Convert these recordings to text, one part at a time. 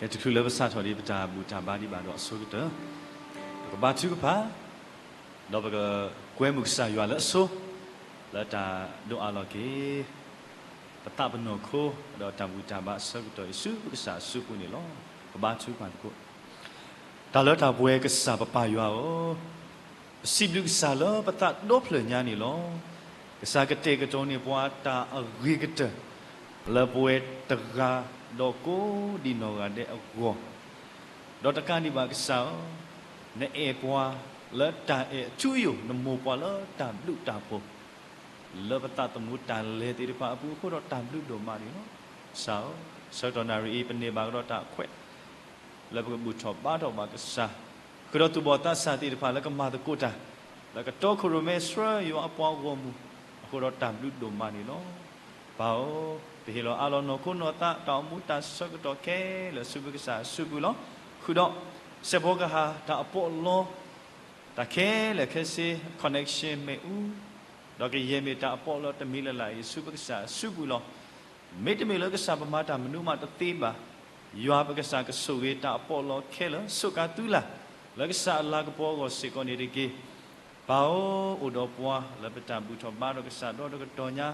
တချုးလၢပစးထီၣ်ဒံးပတၢ်ဘူၣ်တၢ်ဘါဒံးဘၣ်ဒီးအဆိကတၢၢ်, ပကဘါထုကဖၣ်, ဒီးပကကွဲမုာ်ကစၢ်ယွၤလၢအဆိ, လၢတၢ်ဒိးအးလီၤက့ၤ ပသးပနီၢ်ခိ, ဒီးတၢ်ဘူၣ်တၢ်ဘါအဆၢကတီၢ်အံၤဆူပကစၢ်အစုပူၤန့ၣ်လီၤ. ပဘါထုကဖၣ်သကိး. တၢ်လၢတၢ်ပှဲၤကစၢ်ပပၢ်ယွၤဧၢ, ပစံးဘျုးကစၢ်လၢပသးဒီဖျၢၣ်ညါန့ၣ်လီၤ. ကစၢ်ကတဲာ်ကတီၤန့ၢ်ပှၤတၢ်အဂ့ၤကတၢၢ် လၢပဝဲတဂၤဒီးကိးဒံးနီၢ်ဂၤဒဲးအဂီၢ်, ဒီးတကးဒံးဘၣ်ကစၢ်ဧၢ, နအဲၣ်ပှၤလၢတၢ်အဲၣ်အထူအယိာ်, နမိၢ်ပှၤလၢတၢ်ဘျုးတၢ်ဖှိၣ် လၢပသးသမူတၢ်လဲၤသ့ၣ်တဖၣ်အပူၤအဃိဒီးတၢ်ဘျုးဒိၣ်မးန့ၣ်လီၤ. ကစၢ်ဧၢ, ဆၢကတီၢ်နၣ်ရံၣ်အံၤ ပန့ၢ်ဘၣ်ကဒီးတၢ်ခွဲး လၢပကဘူၣ်ထီၣ်ဘါထီၣ်ဘၣ်ကစၢ်, ဃုာ်ဒီးသူၣ်ဘီၣ်သးစၢ်သ့ၣ်တဖၣ်လၢကမၤသကိးတၢ် လၢကတီခိၣ်ရိၣ်မဲဆှၢယွၤအပှၤဂီၢ်မုၢ်အဃိဒီးတၢ်ဘျုးဒိၣ်မးန့ၣ်လီၤ. ပၢ်ဧၢ, ပဟ့ၣ်လီၤအးလီၤနီၢ်ခိနီၢ်သး တၢ်အိၣ်မူတၢ်ဆၢကတီၢ်ခဲလၢာ်ဆူပကစၢ်အစုပူၤလီၤ. ဃုာ်ဒီး စဲးဖီကဟၣ်တၢ်အပီးအလီ တၢ်ခဲလၢာ်ခဲဆ့ connection မ့ၣ်အူ ဒီးကယဲၢ်မ့ၢ်တၢ်အပီးအလီတမံၤလၢ်လၢ်အံၤ ဆူပကစၢ်အစုပူၤလီၤ. မ့တမ့ၢ်လၢကစၢ်ပမၤတၢ်မနုၤမးတသ့ဘၣ်, ယွၤပကစၢ်ကဆိၣ်ဂ့ၤတၢ်အပီးအလီခဲလၢာ် စူးကါသုလၢ် လၢကစၢ်အလၤကပီၤအဂီၢ်စ့ၢ်ကီးန့ၣ်တက့ၢ်. ပၢ်ဧၢ, အိၣ်ဒီးပှၤလၢပတၢ်ဘူၣ်ထီၣ်ဘါထီၣ်ကစၢ်ဒီတကတီၢ်ညါ,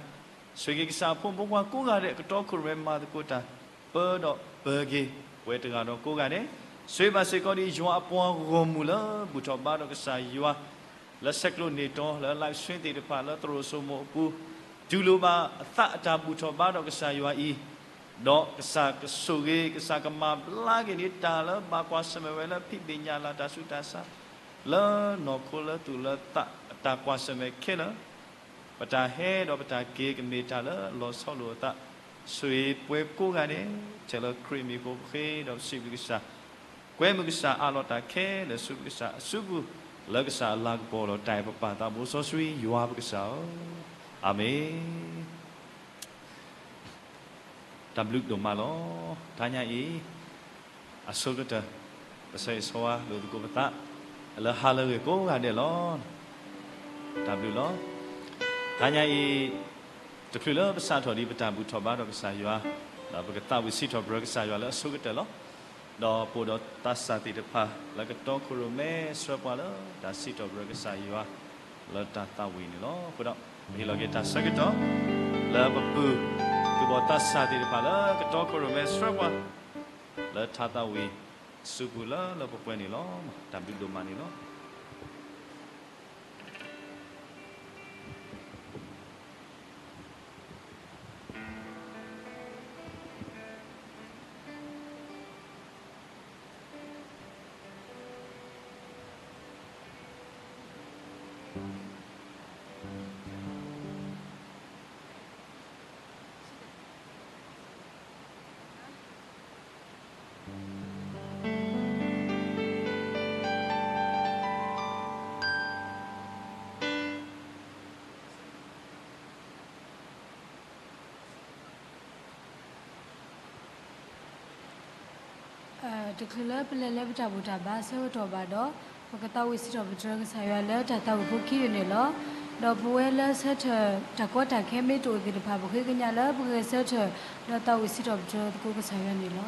ဆိၣ်ဂ့ၤကစၢ်အဖိမုၣ်ဖိခွါကိးဂၤဒဲး ကတီခိၣ်ရိၣ်မဲမၤသကိးတၢ် ပၢဒီးပၢၤက့ၤ ပဝဲတဂၤဒီးကိးဂၤဒဲး, ဆိၣ်ဂ့ၤဘၣ်စ့ၢ်ကီးဒ်ယွၤအပှၤဂီၢ်မုၢ်လၢဘူၣ်ထီၣ်ဘါထီၣ်ကစၢ်ယွၤ လၢဆဲးကျိးန့ၢ်တီ လၢ live stream သ့ၣ်တဖၣ် လၢသရိာ်စိမိၤအပူၤ, တူၢ်လိာ်ဘၣ်အသးအတၢ်ဘူၣ်ထီၣ်ဘါထီၣ်ကစၢ်ယွၤအံၤ, ဒီးကစၢ်ကဆိၣ်ဂ့ၤ ကစၢ်ကမၤဘျါက့ၤန့ၢ်တၢ်လၢဘၣ်ကွၢ်ဆၢၣ်မဲာ်ဝဲလၢဖံးသ့ၣ်ညါလၢတၢ်ဆူးတၢ်ဆါ လၢနီၢ်ခိလၢသူၣ်လၢသးအတၢ်ကွၢ်ဆၢၣ်မဲာ်ခဲလၢာ် ပတၢ်ဟဲဒီးပတၢ်က့ၤကမ့ၢ်တၢ်လၢအလီၤဆီလိာ်အသး, ဆိၣ်ဂ့ၤပှၤကိးဂၤဒဲး ထဲလၢခရံာ်မံၤအဃိပဃ့ဒီးပစံးဘျုးကစၢ်, ကွဲမုာ်ကစၢ်အးလီၤတၢ်ခဲလၢာ်ဆူပကစၢ်အစုပူၤ, လၢကစၢ်အလၤကပီၤလီၤတၢ်အဲၣ်ပပၢ်သးဘိစီဆှံယွၤပကစၢ်ဧၢ, အၤမ့ၣ်. တၢ်ဘျုးဒိၣ်မးလီၤ. တနံၤအံၤ အဆိကတၢၢ် ပဆၢဂ့ၤဆၢဝါလိာ်သကိးပသး လၢဟါလၢအဂ့ၤကိးဂၤဒဲးလီၤ. တၢ်ဘျုးလီၤ. တနံၤအံၤ တချုးလၢပစးထီၣ်ဒံးပတၢ်ဘူၣ်ထီၣ်ဘါထီၣ်ကစၢ်ယွၤ, ဒီးပကသးဝံၣ်စံးထီၣ်ပတြၢၤကစၢ်ယွၤလၢအဆိကတၢၢ်လီၤ. ဒီးပအိၣ်ဒီးသးစၢ်သ့ၣ်တဖၣ် လၢကတီခိၣ်ရိၣ်မဲဆှၢပှၤလၢတၢ်စံးထီၣ်ပတြၢၤကစၢ်ယွၤ လၢတၢ်သးဝံၣ်န့ၣ်လီၤ. အဃိဒီး ပဟ့ၣ်လီၤက့ၤတၢ်ဆၢကတီၢ် လၢပပုၢ် သူၣ်ဘီၣ်သးစၢ်သ့ၣ်တဖၣ်လၢကတီခိၣ်ရိၣ်မဲဆှၢပှၤ လၢတၢ်သးဝံၣ်အစုပူၤလၢလၢပှဲၤပှဲၤန့ၣ်လီၤ. တၢ်ဘျုးဒိၣ်မးန့ၣ်လီၤ. တချုးလၢပလဲၤလၢပတၢ်ဘူၣ်တၢ်ဘါအဆၢကတီၢ်ဘၣ်ဒီး ပကသးဝံၣ်စံးထီၣ်ပတြၢၤကစၢ်ယွၤလၢတၢ်သးဝံၣ်ဖိခံယုၢ်န့ၣ်လီၤ. ဒီးပဝဲလၢဆၢထၢၣ်တၢ်ကီတၢ်ခဲမ့ၢ်တအိၣ်သ့ၣ်တဖၣ် ပဃ့ကညးလၢပဂဲၤဆၢထၢၣ် ဒီးသးဝံၣ်စံးထီၣ်ပတြၢၤသကိးကစၢ်ယွၤန့ၣ်လီၤ.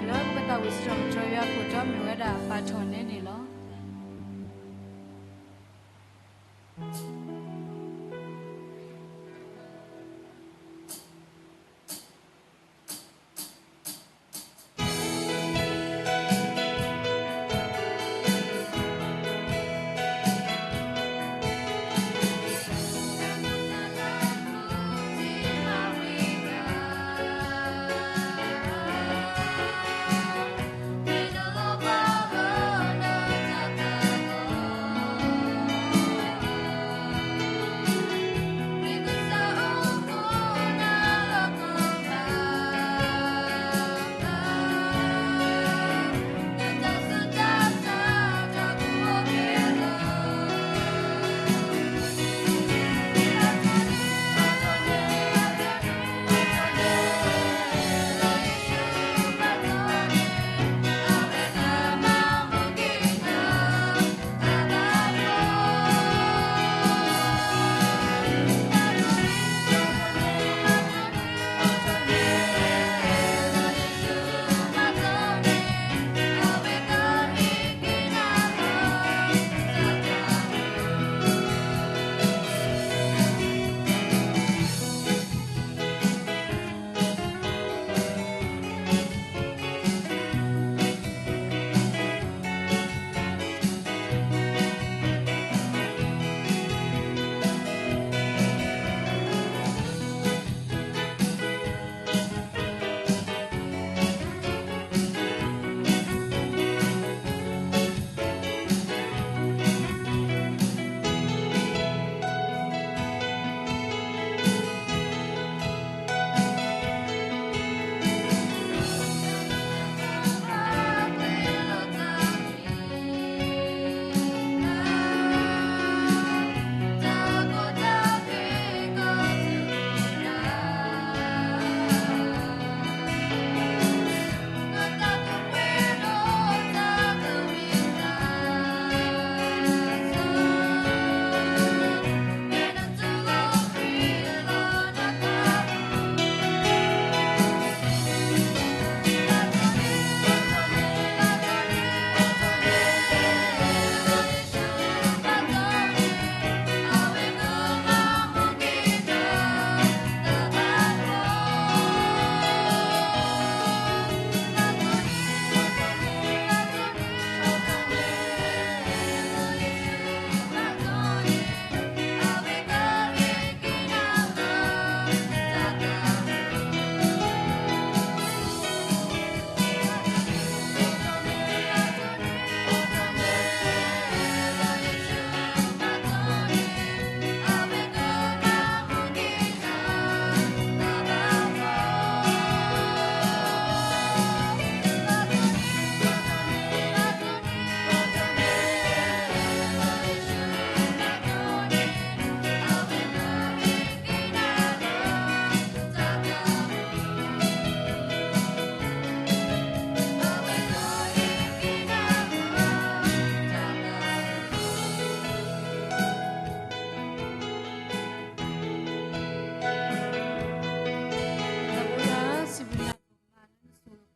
လၢပသးဝံၣ်စံးထီၣ်ပတြၢၤယွၤအခိၣ်တီ မ့ၢ်ဝဲဒၣ်ပာ်ထီၣ်န့ၣ်န့ၣ်လီၤ.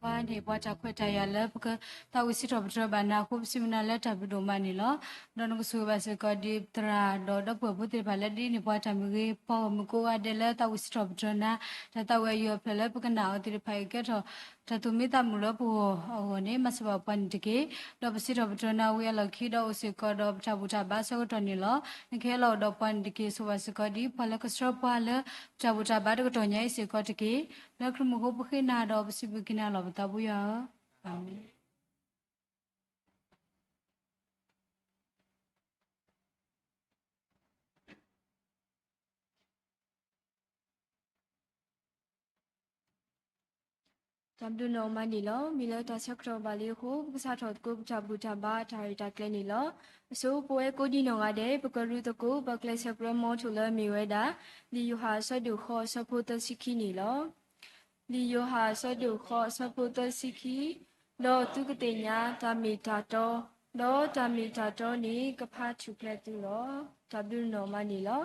ပှၤန့ၣ် ပှၤတၢ်ခွဲးတၢ်ယာ်လၢပကသးဝံၣ်စံးထီၣ်ပတြၢၤဘၣ်နၤအဃိ ပစံးဘျုးနၤလၢတၢ်ဘျုးဒိၣ်မးန့ၣ်လီၤ. ဒီးနကဆိၣ်ဂ့ၤဘၣ်စ့ၢ်ကီးဒ်ပသရၣ်ဒီးဒီပုၢ်ဝဲၢ်ဖိသ့ၣ်တဖၣ်လၢဒ်န့ၣ်ပှၤတၢ်မုၢ်ဂ့ၤ ပှၤဂီၢ်မုၢ်ကိးဂၤဒဲးလၢသးဝံၣ်စံးထီၣ်ပတြၢၤနၤ, တၢ်သးဝံၣ်အယုၢ်အဖျၢၣ်လၢပကနၣ်အီၤသ့ၣ်တဖၣ်အံၤ ကဲထီၣ် တၢ်သူၣ်မံသးမုာ်လၢပဂီၢ်အဂီၢ်န့ၣ် မၤစၢၤဘၣ်ပှၤန့ၣ်တက့ၢ်. ဒီးပစံးထီၣ်ပတြၢၤနၤဝံၤအလီၢ်ခံ ဒီးအိၣ်စ့ၢ်ကီးဒီးပတၢ်ဘူၣ်တၢ်ဘါအဆၢကတီၢ်န့ၣ်လီၤ. နကဟဲလီၤအိၣ်ဒီးပှၤန့ၣ်တက့ၢ်. ဆိၣ်ဂ့ၤဘၣ်စ့ၢ်ကီးဒ်ပှၤလၢကဆှၢပှၤလၢပတၢ်ဘူၣ်တၢ်ဘါတကတီၢ်ညါအံၤစ့ၢ်ကီးတက့ၢ်. လၢခရံာ်မူအဃိပဃ့နၤဒီးပစံးဘျုးက့ၤနၤလီၤ ပသးဘိယွၤဧၢ, အၤမ့ၣ်. တၢ်ဘျုးနီၢ်မးန့ၣ်လီၤ. မ့ၢ်လၢတၢ်ဆၢကတီၢ်ဘၣ်လံအဃိ ပကစးထီၣ်သကိးပတၢ်ဘူၣ်တၢ်ဘါတၢ်ရဲၣ်တၢ်ကျဲၤန့ၣ်လီၤ. အဆိ ပဝဲကိးဒံနီၢ်ဂၤဒဲး ပကရူသကိး ပကျဲးစၢးပြၢမီထိၣ်လၢမ့ၢ်ဝဲဒၣ် လံာ်ယိၤဟၣ်အဆၢဒိၣ်ဃိးအဆၢဖိသၢဆံခံန့ၣ်လီၤ. လံာ်ယိၤဟၣ်အဆၢဒိၣ်ဃိးအဆၢဖိသၢဆံခံ, ဒီးသုကသ့ၣ်ညါတၢ်မ့ၢ်တၢ်တီ, ဒီးတၢ်မ့ၢ်တၢ်တီန့ၣ်ကဖးထူၣ်ဖျဲးသုလီၤ. တၢ်ဘျုးနီၢ်မးန့ၣ်လီၤ.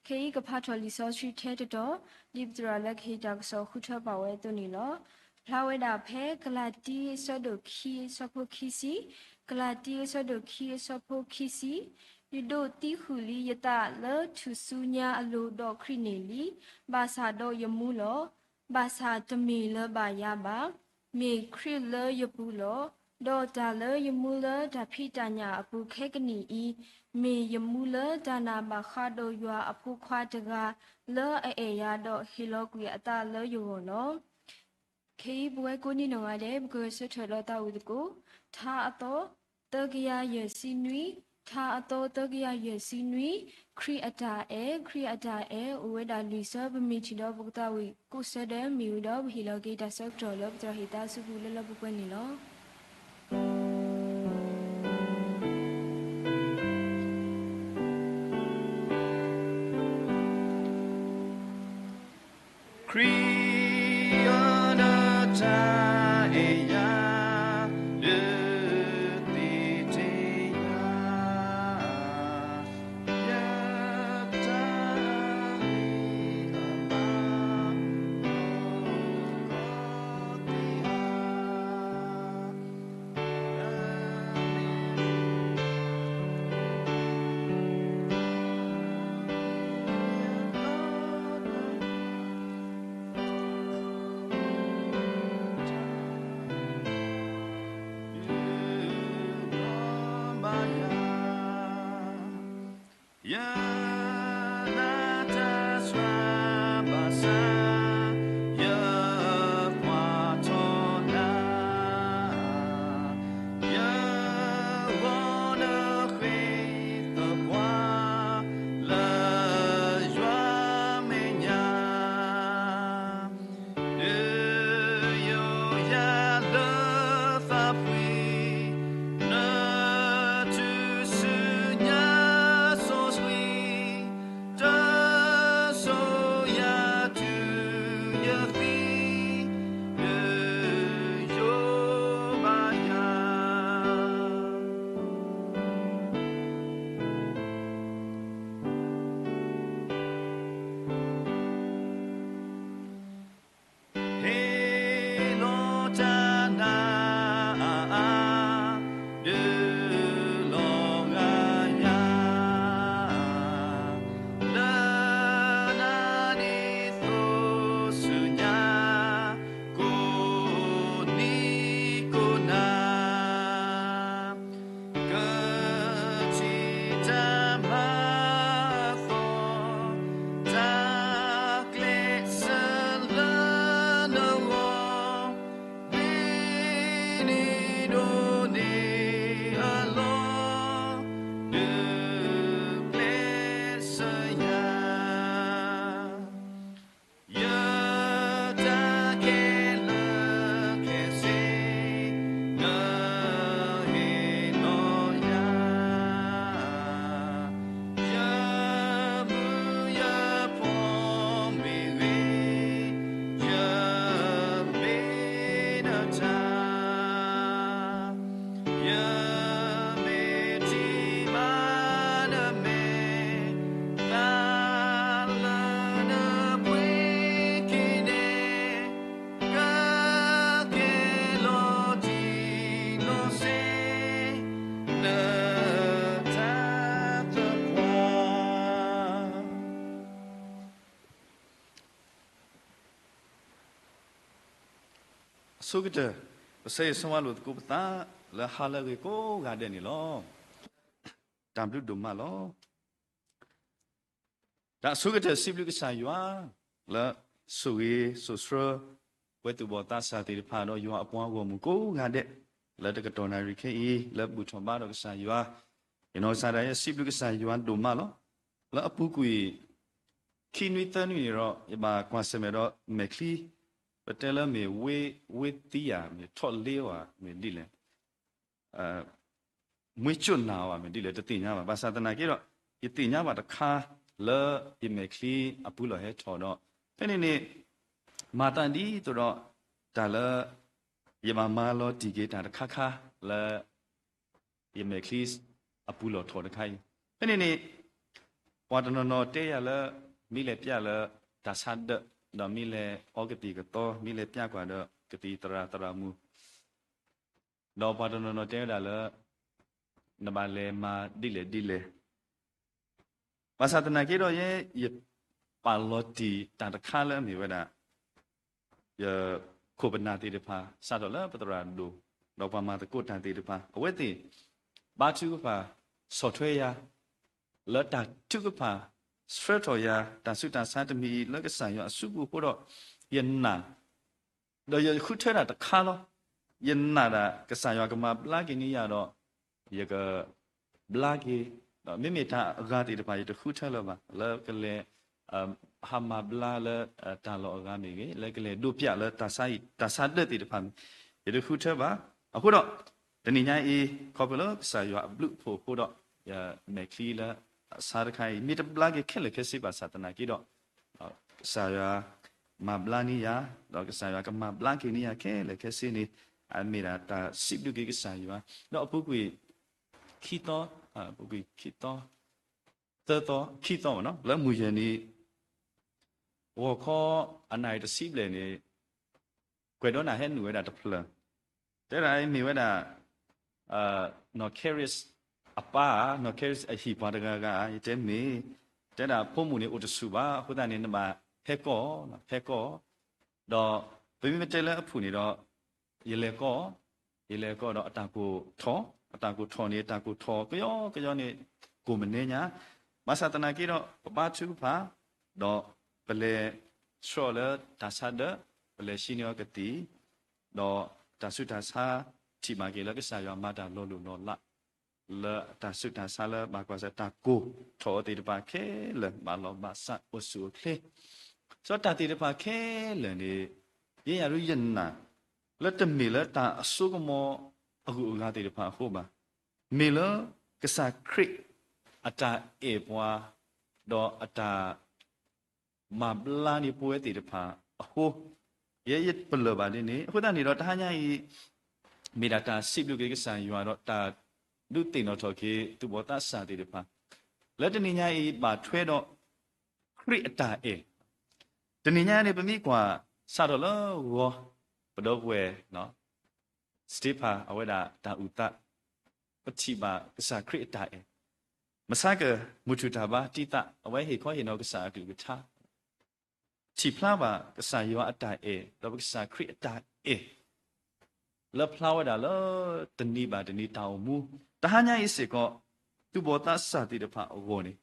ခဲအံၤကဖးထီၣ်လံာ်စီဆှံထဲတတီၤ ဒ်ပသရၣ်လၢကဟ့ၣ်တၢ်ကစီၣ်ဃုထၢပာ်ဝဲအသိးန့ၣ်လီၤ. ဖျါဝဲဒၣ်ဖဲကလၤတံအဆၢဒိၣ်ခံအဆၢဖိခံဆံ, ကလၤတံအဆၢဒိၣ်ခံအဆၢဖိခံဆံ, ယဒိးသံဃုာ်လံယသးလၢထူၣ်စုညါအလိၤဒီးခရံာ်န့ၣ်လံ, ဘၣ်ဆၣ်ဒီးယမူလီၤ. ဘၣ်ဆၣ်တမ့ၢ်လၢဘၣ်ယၤဘၣ်, မ့ၢ်ခရံာ်လၢယပူၤလီၤ. ဒီးတၢ်လၢယမူလၢတၢ်ဖံးတၢ်ညၣ်အပူၤခဲကနံၣ်အံၤ, မ့ၢ်ယမူလၢတၢ်နာ်ဘၣ်ဃးဒီးယွၤအဖိခွါတဂၤလၢအအဲၣ်ယၤဒီးဟ့ၣ်လီၤကွံာ်အသးလၢယဂီၢ်လီၤ. ခဲအံၤပဝဲကိးနံၤနီၢ်ဂၤဒဲး ပကဂဲၤဆၢထၢၣ်လီၤသးဝံၣ်သကိး, ထါအသီသၢကယၤယဲၢ်ဆံနွံ, ထါအသီသၢကယၤယဲၢ်ဆံနွံ, ခရံာ်အတၢ်အဲၣ်, ခရံာ်အတၢ်အဲၣ် အိၣ်ဝဲဒၣ်လွံၢ်ဆၢ, ပမ့ၢ်ထံၣ်ဒီးပကသးဝံၣ်ကိးဆၢဒဲးမ့ၢ်ဝံၤဒီး ပဟ့ၣ်လီၤက့ၤတၢ်ဆၢကတီၢ်လၢပသရၣ်ဟ့ၣ်သါဆူပူၤလၢလၢပှဲၤပှဲၤန့ၣ်လီၤ. ခရံာ်အ နတၢ်အဲၣ်ယၤ ဒုးသ့ၣ်တ့ၢ်ယၤ, ယတၢ်အဲၣ်အဘၣ် အိၣ်ကီးသ့ၣ်ဧၢ. ယနာ်တၢ်စှၤဘၣ်ဆၣ် ယကွၢ်ထီၣ်နၤ, ယဂီၤနဃ့သပှၢ် လၢယွၤမဲာ်ညါ ဒုးယိာ်ယၤလၢသးဖှံ, နထူၣ်စုညါစီဆှံ, တၢ်ဆိၣ်ယၤတုၤယသံ, ဒုးယိာ်ဘၣ်ယၤ. ဟ့ၣ်လီၤတၢ်နာ်အါအါ, ဒုးလီၤဂာ်ယၤ, လၢနၤန့ၣ်သိးဆူညါ, ကိးနံၤကိးနၤ ကထံၣ်တၢ်မၤအသီ, တၢ်ကျဲးစၢးလၢနဂီၢ်, မ့ၢ်နံၤဒိၣ်န့ၢ်အလီၢ်, ဒုးကျဲးစၢးယၤ ယတၢ်ခဲလၢာ်ခဲဆ့, နဟ့ၣ်လီၤယၤ, ယမုၢ်ယဖှီၣ်မ့ၢ်ဂ့ၤ, ယမ့ၢ်နတၢ် ယမ့ၢ်ထံၣ်ဘၣ်နမဲာ်, သးလၢနပှ့ၤက့ၤန့ၣ်, ကကဲလီၤတံၢ်လီၤဆဲး, နတၢ်သပှၢ် အဆိကတၢၢ် ပဆၢဂ့ၤဆၢဝါလိာ်သကိးပသး လၢဟါလၢအဂ့ၤကိးဂၤဒဲးန့ၣ်လီၤ. တၢ်ဘျုးဒိၣ်မးလီၤ. တၢ်အဆိကတၢၢ်စံးဘျုးကစၢ်ယွၤ လၢဆိၣ်ဂ့ၤဆိၣ်ဆှၢ ပှၤသူၣ်ဘီၣ်သးစၢ်သ့ၣ်တဖၣ်ဒီးယွၤအပှၤဂီၢ်မုၢ်ကိးဂၤဒဲး လၢတကတီၢ်နၣ်ရံၣ်ခဲအံၤ လၢဘူၣ်ထီၣ်ဘါဒီးကစၢ်ယွၤ, ယနီၢ်ကစၢ်ဒၣ်ယဲစံးဘျုးကစၢ်ယွၤဒိၣ်မးလီၤ. လၢအပူၤကွံာ် ခံနွံသၢနွံန့ၣ်ဒီး ယဘၣ်ကွၢ်ဆၢၣ်မဲာ်ဒီးမဲာ်ချံ, ပတဲလၢမ့ၢ် ဝ့သံယၤ မ့ၢ်ထီၣ်လ့ဝဲ မ့ၢ်ဒ်လဲၣ်, မွေးကြိုးနံၣ်ဝဲ မ့ၢ်ဒ်လဲၣ် တသ့ၣ်ညါဘၣ်. ဘၣ်ဆၣ်သနာ်က့ဒီး ယသ့ၣ်ညါဘၣ်တခါ လၢယမဲာ်ချံအပူၤလီၢ်ဟဲထီၣ်ဒီး ဖဲန့ၣ်န့ၣ် မၤသးဒ်သိးဒီး တၢ်လၢ ယဘၣ်မၤလီၤတံၢ်က့ၤတၢ်တခါခါ လၢ ယမဲာ်ချံအပူၤလီၢ်ထီၣ်တခါအံၤ, ဖဲန့ၣ်န့ၣ် ပှၤတနီၤနီၤတဲယၤလၢ မ့ၢ်လဲၤပျးလၢတၢ်ဆါဒၢး, ဒီးမ့ၢ်လဲၤအီကသံၣ်ကသီ, မ့ၢ်လဲၤပျးကွၢ်ဒီး ကသံၣ်သရၣ်သရၣ်မုၣ်, ဒီးပှၤတနီၤနီၤတဲဝဲဒၣ်လၢ နဘၣ်လဲၤမၤဒ်လဲၣ်ဒ်လဲၣ် ဘၣ်ဆၣ်သနာ်က့ဒီး ယဲယပာ်လီၤတံၢ်တၢ်တခါလၢအမ့ၢ်ဝဲဒၣ် ယခိၣ်ပနၢ်သ့ၣ်တဖၣ် စးထီၣ်လၢပသရၣ်ဒိၣ် ဒီးပှၤမၤသကိးတၢ်သ့ၣ်တဖၣ် အဝဲသ့ၣ် ဘါထုကဖၣ် ဆီၣ်ထွဲယၤ လၢတၢ်ထုကဖၣ် ဆှၢထီၣ်ယၤ တၢ်ဆူးတၢ်ဆါတမံၤအံၤ လၢကစၢ်ယွၤအစုပူၤအဃိဒီး ယနာ် ဒီးယဃုထၢတၢ်တခါလီၤ. ယနာ်ဒၣ်ကစၢ်ယွၤကမၤဘျါက့ၤန့ၢ်ယၤဒီး ယကဘျါက့ၤ, ဒီးမ့မ့ၢ်တၢ်အဂၤသ့ၣ်တဖၣ် ယတဃုထၢလၢၤဘၣ် လၢကလဲၤ ဟးမၤဘျါလၢတၢ်လီၢ်အဂၤမ့ၢ်ဂ့ၤ, လၢကလဲၤဒိးပျးလၢတၢ်ဆါဟံၣ် တၢ်ဆါဒၢးသ့ၣ်တဖၣ်မ့ၢ်, ယတဃုထၢဘၣ်. အဃိဒီး တနံၤညါအံၤ ခီဖျိလၢကစၢ်ယွၤအဘျုးအဖှိၣ်အဃိဒီး ယမဲာ်ချံလၢအဆါတခါအံၤ မ့ၢ်တဘျါက့ၤခဲလၢာ်ခဲဆ့ဘၣ်ဆၣ်သနာ်က့ဒီး ကစၢ်ယွၤမၤဘျါန့ၢ်ယၤ, ဒီးကစၢ်ယွၤကမၤဘျါက့ၤန့ၢ်ယၤခဲလၢာ်ခဲဆ့န့ၣ် အမ့ၢ်ဒၣ်တၢ်စံးဘျုးက့ၤကစၢ်ယွၤ, ဒီးအပူၤကွံာ် ခံသီ, ပူၤကွံာ်ခံသီ, သၢသီ, ခံသီမ့ၢ်နီၤ လၢမုၢ်ယဲၢ်နံၤ ဂီၤခီ အနၣ်ရံၣ်တဆံဘျဲၣ်န့ၣ် ကွဲးဒီးနၢ်ဟဲနုာ်ဝဲဒၣ်တဖျၢၣ်, တဲဒၣ်မ့ၢ်ဝဲဒၣ် နီၢ် Carrie အပၢ်ဧါ, နီၢ် Carrie အဟံၣ်ပှၤတဂၤဂၤဧါ, ယတဲမ့ၢ်, တဲဒၣ်ဖိမုၣ်န့ၣ်အိၣ်တဆူၣ်ဘၣ်, အဃိသတးန့ၣ် နဘၣ်ဟဲကိး, ဟဲကိး, ဒီးပမ့ၢ်မ့ၢ်တဲလၢအဖုၣ်န့ၣ်ဒီး ယလဲၤကိး, ယလဲၤကိးဒီးအတၢ်ကိၢ်ထီၣ်, အတၢ်ကိၢ်ထီၣ်န့ၣ် တၢ်ကိၢ်ထီၣ်ကယီကယီန့ၣ် ကိၢ်မနုၤညါ, ဘၣ်ဆၣ်သနာ်က့ဒီး ပဘါထုကဖၣ်, ဒီးပလဲၤဆှၢလၢတၢ်ဆါဒၢး, ပလဲၤဆှၢန့ၢ်အီၤကသံၣ်, ဒီးတၢ်ဆူးတၢ်ဆါ ထံၣ်ဘၣ်က့ၤလၢကစၢ်ယွၤမၤတၢ်လီၤလိၢ်လီၤလး လၢတၢ်ဆူးတၢ်ဆါလၢဘၣ်ကွၢ်ဆၢၣ်တၢ်ကိၢ်ထီၣ်အီၤသ့ၣ်တဖၣ်ခဲလၢာ် ဘၣ်လီၤဘၣ်စးအိၣ်ဆူၣ်အိၣ်ချ့, စီၤတၢ်သ့ၣ်တဖၣ်ခဲလၢာ်န့ၣ် ယဲယၤဒုးယနာ် လၢတမ့ၢ်လၢတၢ်အစိကမီၤအဂုၤအဂၤသ့ၣ်တဖၣ်အဃိဘၣ်, မ့ၢ်လၢကစၢ်ခရံာ်အတၢ်အဲၣ်ပှၤ ဒီးအတၢ် မၤဘျါန့ၢ်ပဝဲသ့ၣ်တဖၣ်အဃိ, ယဲယပလၢၢ်ဘၣ်ဒ်န့ၣ် အဃိသတးန့ၣ်ဒီးတဟါညါအံၤ မ့ၢ်ဒၣ်တၢ်စံးဘျုးက့ၤကစၢ်ယွၤဒီး တၢ်ဒုးသ့ၣ်နီၣ်ထီၣ်က့ၤသူၣ်ဘီၣ်သးစၢ်သ့ၣ်တဖၣ်, လၢတနံၤညါအံၤ ဘၣ်ထွဲဒီး ခရံာ်အတၢ်အဲၣ်, တနံၤညါန့ၣ် ပမ့ၢ်ကွၢ် စးထီၣ်လၢဂီၤ ပဒီပုၢ်ဝဲၢ် Stephen အဝဲဒၣ်တၢ်အုၣ်သး, ပထံၣ်ဘၣ်ကစၢ်ခရံာ်အတၢ်အဲၣ်, မဆါက မုၢ်ထူၣ်တၢ်ဘါတံသး အဝဲဟ့ၣ်ခီဟ့ၣ်နီၤကစၢ်အကလုၢ်ကထါ, ထံၣ်ဖျါဘၣ်ကစၢ်ယွၤအတၢ်အဲၣ် ဒီးပကစၢ်ခရံာ်အတၢ်အဲၣ် လၢဖျါဝဲဒၣ်လၢတနံၤဘၣ်တနံၤတၢ်အိၣ်မူ, တဟါညါအံၤစ့ၢ်ကီး သူၣ်ဘီၣ်သးစၢ်သ့ၣ်တဖၣ်အဂီၢ်န့ၣ်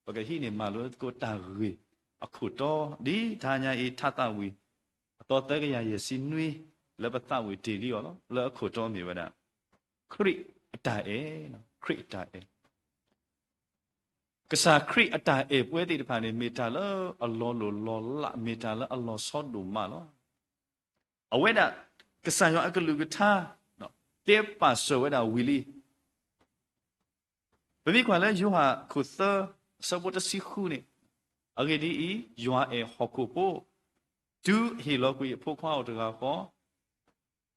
ပကဟံးန့ၢ်မၤလိသကိးတၢ်ဂ့ၢ်အခိၣ်တီ ဒ်တဟါညါအံၤ ထါသးဝံၣ် အသီသၢကယၤယဲၢ်ဆံနွံ လၢပသးဝံၣ်တ့ၢ်လံအီၤလီၤ. လၢအခိၣ်တီမ့ၢ်ဝဲဒၣ် ခရံာ်အတၢ်အဲၣ်, ခရံာ်အတၢ်အဲၣ် ကစၢ်ခရံာ်အတၢ်အဲၣ်ပဝဲသ့ၣ်တဖၣ်န့ၣ် မ့ၢ်တၢ်လၢအလီၤလိၢ်လီၤလး မ့ၢ်တၢ်လၢအလီၤဆီဒိၣ်မးလီၤ. အဝဲဒၣ် ကစၢ်ယွၤအကလုၢ်ကထါ တဲပာ်စၢၤဝဲဒၣ်ဝံၤလံ. ပမ့ၢ်ကွၢ်လၢယိၤဟၣ်ခိၣ်သၢ အဆၢဖိတဆံဃုန့ၣ်, အဂ့ၢ်ဒ်အံၤ, ယွၤအဲၣ်ဟီၣ်ခိၣ်ဖိ, တုၤဟ့ၣ်လီၤကွံာ်အဖိခွါအီၤတဂၤ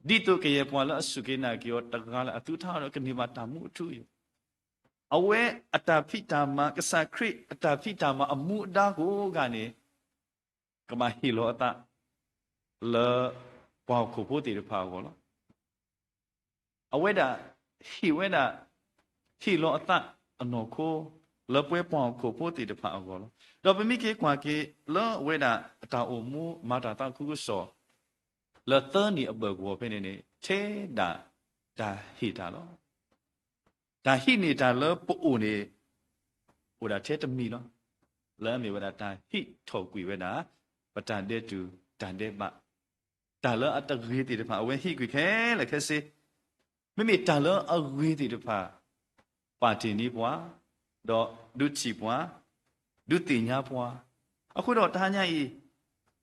ဃီ, ဒ်သိးကယဲၢ်ပှၤလၢအစူၢ်က့ၤနာ်က့ၤအီၤတဂၤလၢ် အသုတဟးဒီးကန့ၢ်ဘၣ်တၢ်မူအထူအယိာ်, အဝဲအတၢ်ဖံးတၢ်မၤ ကစၢ်ခရံာ်အတၢ်ဖံးတၢ်မၤအမူအဒါကိးဂၤန့ၣ် ကဘၣ်ဟ့ၣ်လီၤအသး လၢပှၤဟီၣ်ခိၣ်ဖိသ့ၣ်တဖၣ်အဂီၢ်လီၤ. အဝဲဒၣ် ဟ့ၣ်ဝဲဒၣ် ဟ့ၣ်လီၤအသးအနီၢ်ခိ လၢပဝဲပှၤဟီၣ်ခိၣ်ဖိသ့ၣ်တဖၣ်အဂီၢ်လီၤ. ဒီးပမ့ၢ်က့ၤကွၢ်က့ၤလၢအဝဲဒၣ်အတၢ်အိၣ်မူမၤတၢ်သးခုကစီၣ် လၢသၢနံၣ်အဘၢၣ်ကဝီၤဖဲန့ၣ်န့ၣ် ထဲဒၣ်တၢ်ဟ့ၣ်တၢ်လီၤ. တၢ်ဟံးန့ၢ်တၢ်လၢပအိၣ်န့ၣ် အိၣ်ဒၣ်ထဲတမံၤလီၤ. လၢအမ့ၢ်ဝဲဒၣ်တၢ်ဟံးထီၣ်ကွံာ်ဝဲဒၣ် ပတၢ်ဒဲးတူာ်တၢ်ဒဲးဘး, တၢ်လၢအတဂ့ၤသ့ၣ်တဖၣ် အဝဲဟံးကွံာ်ခဲလၢာ်ခဲဆ့, မ့မ့ၢ်တၢ်လၢအဂ့ၤသ့ၣ်တဖၣ် ပာ်တ့ၢ်န့ၢ်ပှၤ, ဒီးဒုးထံၣ်ပှၤ, ဒုးသ့ၣ်ညါပှၤ, အဃိဒီးတဟါညါအံၤ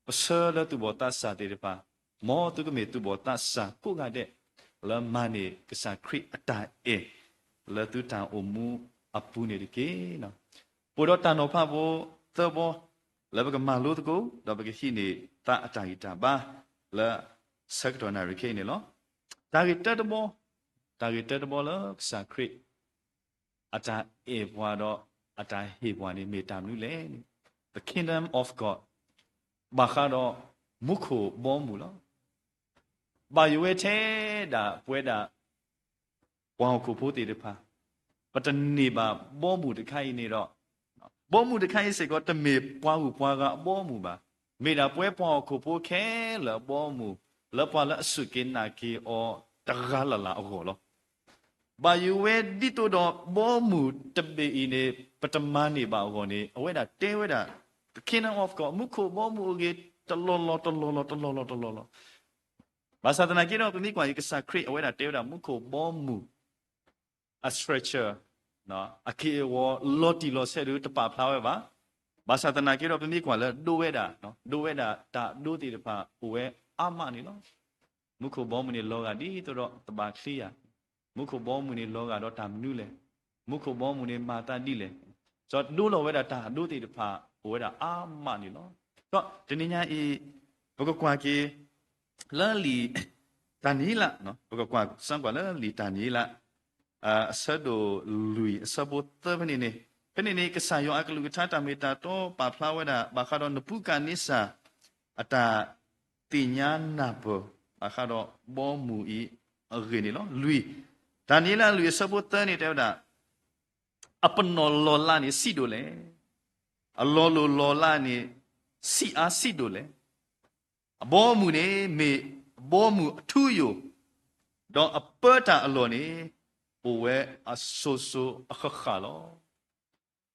ပဆၢလၢသူၣ်ဘီၣ်သးစၢ်သ့ၣ်တဖၣ်, မ်သုကမ့ၢ်သူၣ်ဘီၣ်သးစၢ်ကိးဂၤဒဲး လၢမၤန့ၢ်ကစၢ်ခရံာ်အတၢ်အဲၣ် လၢသုတၢ်အိၣ်မူအပူၤန့ၣ်တက့ၢ်. ပအိၣ်ဒီးတၢ်နီၤဖးဖိ သၢဘီ လၢပကမၤလိသကိး ဒီးပကဟံးန့ၢ်သးအတၢ်ဂံၢ်တၢ်ဘါ လၢဆၢကတီၢ်နၣ်ရံၣ်ခဲအံၤန့ၣ်လီၤ. တၢ်ဂ့ၢ်တၢတဘီ, တၢ်ဂ့ၢ်တၢတဘီလၢကစၢ်ခရံာ် အတၢ်အဲၣ်ပှၤဒီးအတၢ်ဟ့ၣ်ပှၤန့ၣ် မ့ၢ်တၢ်မနုၤလဲၣ်န့ၣ်, The Kingdom of God ဘၣ်ဃးဒီးမူခိၣ်ဘီမုၢ်လီၤ. ဘၣ်ယိၣ်ဝဲထဲဒၣ်ပဝဲဒၣ် ပှၤဟီၣ်ခိၣ်ဖိသ့ၣ်တဖၣ်, ပတန့ၢ်ဘၣ်ဘီမုၢ်တခါအံၤန့ၣ်ဒီး, ဘီမုၢ်တခါအံၤစ့ၢ်ကီးတမ့ၢ်ပှၤဂုၤပှၤဂၤအဘီမုၢ်ဘၣ်. မ့ၢ်ဒၣ်ပဝဲပှၤဟီၣ်ခိၣ်ဖိခဲလၢာ်အဘီမုၢ်, လၢပှၤလၢအစူၢ်က့ၤနာ်က့ၤအီၤတဂၤလၢ်လၢ်အဂီၢ်လီၤ. ဘၣ်ယိၣ်ဝဲဒ်သိးဒီးဘီမုၢ်တဘ့ၣ်အံၤန့ၣ် ပတမၤန့ၢ်ဘၣ်အဂီၢ်န့ၣ် အဝဲဒၣ်တဲဝဲဒၣ် the kingdom of God မူခိၣ်ဘီမုၢ်အဂ့ၢ် တလီၢ်လီၢ်တလီၢ်လီၢ်တလီၢ်လီၢ်တလီၢ်လီၢ်. ဘၣ်ဆၣ်သနာ်က့ဒီး ပမ့ၢ်ကွၢ်အံၤ ကစၢ်ခရံာ်အဝဲဒၣ်တဲဝဲဒၣ် မူခိၣ်ဘီမုၢ် အ structure အက့ၢ်အဂီၤ လီၤတံၢ်လီၤဆဲးဒီးတပာ်ဖျါဝဲဘၣ်. ဘၣ်ဆၣ်သနာ်က့ဒီး ပမ့ၢ်ကွၢ်လၢဒိဝဲဒၣ်, ဒိဝဲဒၣ်တၢ်အဒိသ့ၣ်တဖၣ်အိၣ်ဝဲအါမးန့ၣ်လီၤ. မူခိၣ်ဘီမုၢ်န့ၣ်လီၤဂာ်ဒ်သိးဒီးသဘၣ်ချ့ယၤ, မူခိၣ်ဘီမုၢ်န့ၣ်လီၤဂာ်ဒီးတၢ်မနုၤလဲၣ်, မူခိၣ်ဘီမုၢ်န့ၣ်မၤသးဒ်လဲၣ်, ဒီးဒိလီၤဝဲဒၣ်တၢ်အဒိသ့ၣ်တဖၣ်အိၣ်ဝဲဒၣ်အါမးန့ၣ်လီၤ. ဒီးတနံၤညါအံၤ ပကကွၢ်က့ၤ လၢလံာ်တၢ်နံၤလၢ်, ပကကွၢ်စမ်းကွၢ်လၢလံာ်တၢ်နံၤလၢ် အဆၢဒိၣ်လွံၢ်အဆၢဖိသၢဖဲန့ၣ်န့ၣ်, ဖဲန့ၣ်န့ၣ် ကစၢ်ယွၤအကလုၢ်ကထါတၢ်မ့ၢ်တၢ်တီပာ်ဖျါဝဲဒၣ် ဘၣ်ဃးဒီးနဘူၤခၣ်နံစၢ် အတၢ်သ့ၣ်ညါနၢ်ပၢၢ် ဘၣ်ဃးဒီးဘီမုၢ်အံၤအဂ့ၢ်န့ၣ်လီၤ. လွံၢ်, တၢ်နံၤလၢ်လွံၢ်အဆၢဖိသၢန့ၣ်တဲဝဲဒၣ်, အပနီၣ်လီၢ်လးန့ၣ်ဆံးဒိၣ်လဲၣ်, အလီၤလိၢ်လီၢ်လးန့ၣ် ဆံးအါဆံးဒိၣ်လဲၣ်. အဘီအမုၢ်န့ၣ်မ့ၢ်အဘီအမုၢ်အထူအယိာ်, ဒီးအပၢတၢ်အလီၢ်န့ၣ် အိၣ်ဝဲအစိၤစိၤအဃၣ်ဃၣ်လီၤ.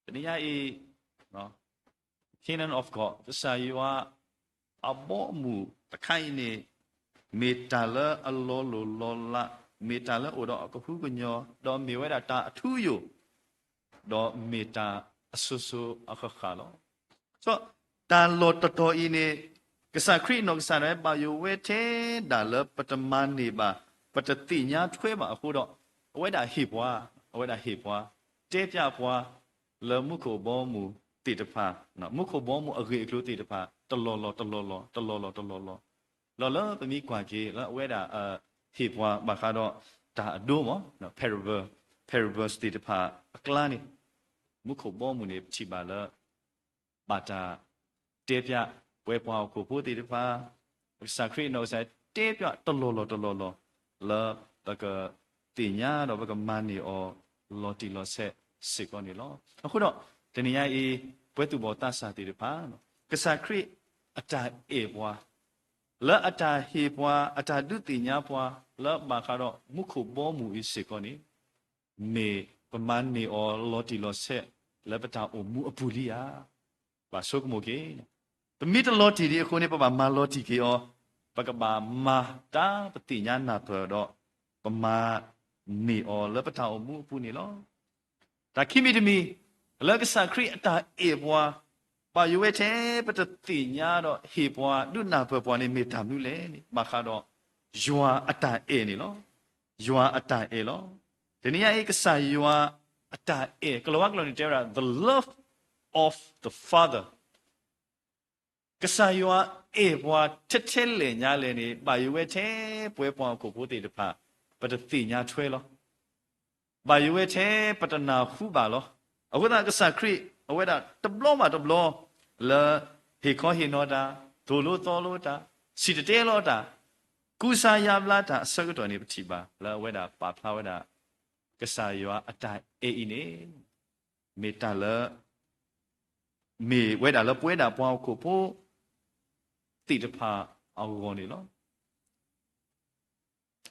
တနံၤညါအံၤ kingdom of God ကစၢ်ယွၤအဘီအမုၢ်တခါအံၤန့ၣ် မ့ၢ်တၢ်လၢအလီၤလိၢ်လီၤလး, မ့ၢ်တၢ်လၢအအိၣ်ဒီးအကဟုကညီၤ, ဒီးမ့ၢ်ဝဲဒၣ်တၢ်အထူအယိာ်, ဒီးမ့ၢ်တၢ်အစိၤစိၤအဃၣ်ဃၣ်လီၤ. ဒီးတၢ်လီၢ်တတီၤအံၤန့ၣ် ကစၢ်ခရံာ်အနီၢ်ကစၢ်ဒၣ်ဝဲ ဘၣ်ယိၣ်ဝဲထဲဒၣ်လၢပတမၤန့ၢ်ဘၣ်, ပတသ့ၣ်ညါထွဲဘၣ်အဃိဒီး, အဝဲဒၣ်ဟ့ၣ်ပှၤ, အဝဲဒၣ်ဟ့ၣ်ပှၤ, တဲပျးပှၤ လၢမူခိၣ်ဘီမုၢ်သ့ၣ်တဖၣ်, မူခိၣ်ဘီမုၢ်အဂ့ၢ်အကျိၤသ့ၣ်တဖၣ် တလီၢ်လီၢ်တလီၢ်လီၢ် တလီၢ်လီၢ်တလီၢ်လီၢ်, ဒီးလၢပမ့ၢ်ကွၢ်က့ၤလၢအဝဲဒၣ် ဟ့ၣ်ပှၤဘၣ်ဃးဒီးတၢ်အဒိမး parable, parables သ့ၣ်တဖၣ်အကျါန့ၣ်, မူခိၣ်ဘီမုၢ်န့ၣ် ပထံၣ်ဘၣ်လၢ ဘၣ်တၢ်တဲပျး ပဝဲပှၤဟီၣ်ခိၣ်ဖိသ့ၣ်တဖၣ်, ကစၢ်ခရံာ်အနီၢ်ကစၢ်တဲပျးတလီၢ်လီၢ်တလီၢ်လီၢ် လၢပကသ့ၣ်ညါဒီးပကမၤန့ၢ်အီၤလီၤတံၢ်လီၤဆဲးစ့ၢ်ကီးန့ၣ်လီၤ. အဃိဒီး တနံၤညါအံၤ ပှဲၤသူၣ်ဘီၣ်သးစၢ်သ့ၣ်တဖၣ်, ကစၢ်ခရံာ်အတၢ်အဲၣ်ပှၤ လၢအတၢ်ဟ့ၣ်ပှၤ အတၢ်ဒုးသ့ၣ်ညါပှၤ လၢဘၣ်ဃးဒီးမူခိၣ်ဘီမုၢ်အံၤစ့ၢ်ကီးန့ၣ် မ့ၢ်ပမၤန့ၢ်အီၤလီၤတံၢ်လီၤဆဲး လၢပတၢ်အိၣ်မူအပူၤလံဧါ. ဘၣ်ဆိကမိၣ်က့ၤ, ပမ့ၢ်တလီၤတံၢ်ဒံးအဃိန့ၣ် ပဘၣ်မၤလီၤတံၢ်က့ၤအီၤ, ပကဘၣ်မၤတၢ်ပသ့ၣ်ညါနၢ်ပၢၢ်ဒီး ပမၤန့ၢ်အီၤလၢပတၢ်အိၣ်မူအပူၤန့ၣ်လီၤ. တၢ်ခံမံၤတမံၤ လၢကစၢ်ခရံာ်အတၢ်အဲၣ်ပှၤ, ဘၣ်ယိၣ်ဝဲထဲပတသ့ၣ်ညါဒီးဟ့ၣ်ပှၤ ဒုးနၢ်ပၢၢ်ပှၤန့ၣ် မ့ၢ်တၢ်မနုၤလဲၣ်န့ၣ် ဘၣ်ဃးဒီး ယွၤအတၢ်အဲၣ်န့ၣ်လီၤ. ယွၤအတၢ်အဲၣ်လီၤ. တနံၤညါအံၤ ကစၢ်ယွၤအတၢ်အဲၣ် ကလီၤဝါကျိာ်န့ၣ်တဲဝဲဒၣ် the love of the Father ကစၢ်ယွၤအဲၣ်ပှၤထဲထဲလဲၣ်ညါလဲၣ်န့ၣ် ဘၣ်ယိၣ်ဝဲထဲပဝဲပှၤဟီၣ်ခိၣ်ဖိသ့ၣ်တဖၣ် ပတသ့ၣ်ညါထွဲလီၤ. ဘၣ်ယိၣ်ဝဲထဲပတနၢ်ဟူဘၣ်လီၤ. အဃိသတးကစၢ်ခရံာ် အဝဲဒၣ်တဘျီဘၣ်တဘျီ လၢဟ့ၣ်ခီဟ့ၣ်နီၤတၢ်, သိၣ်လိသီလိတၢ်, စံၣ်တဲၤတဲလီၤတၢ်, ကူစါယါဘျါတၢ်အဆၢကတီၢ်န့ၣ် ပထံၣ်ဘၣ် လၢအဝဲဒၣ်ပာ်ဖျါဝဲဒၣ် ကစၢ်ယွၤအတၢ်အဲၣ်အံၤန့ၣ် မ့ၢ်တၢ်လၢ မ့ၢ်ဝဲဒၣ်လၢပဝဲဒၣ်ပှၤဟီၣ်ခိၣ်ဖိသ့ၣ်တဖၣ်အဂီၢ်န့ၣ်လီၤ.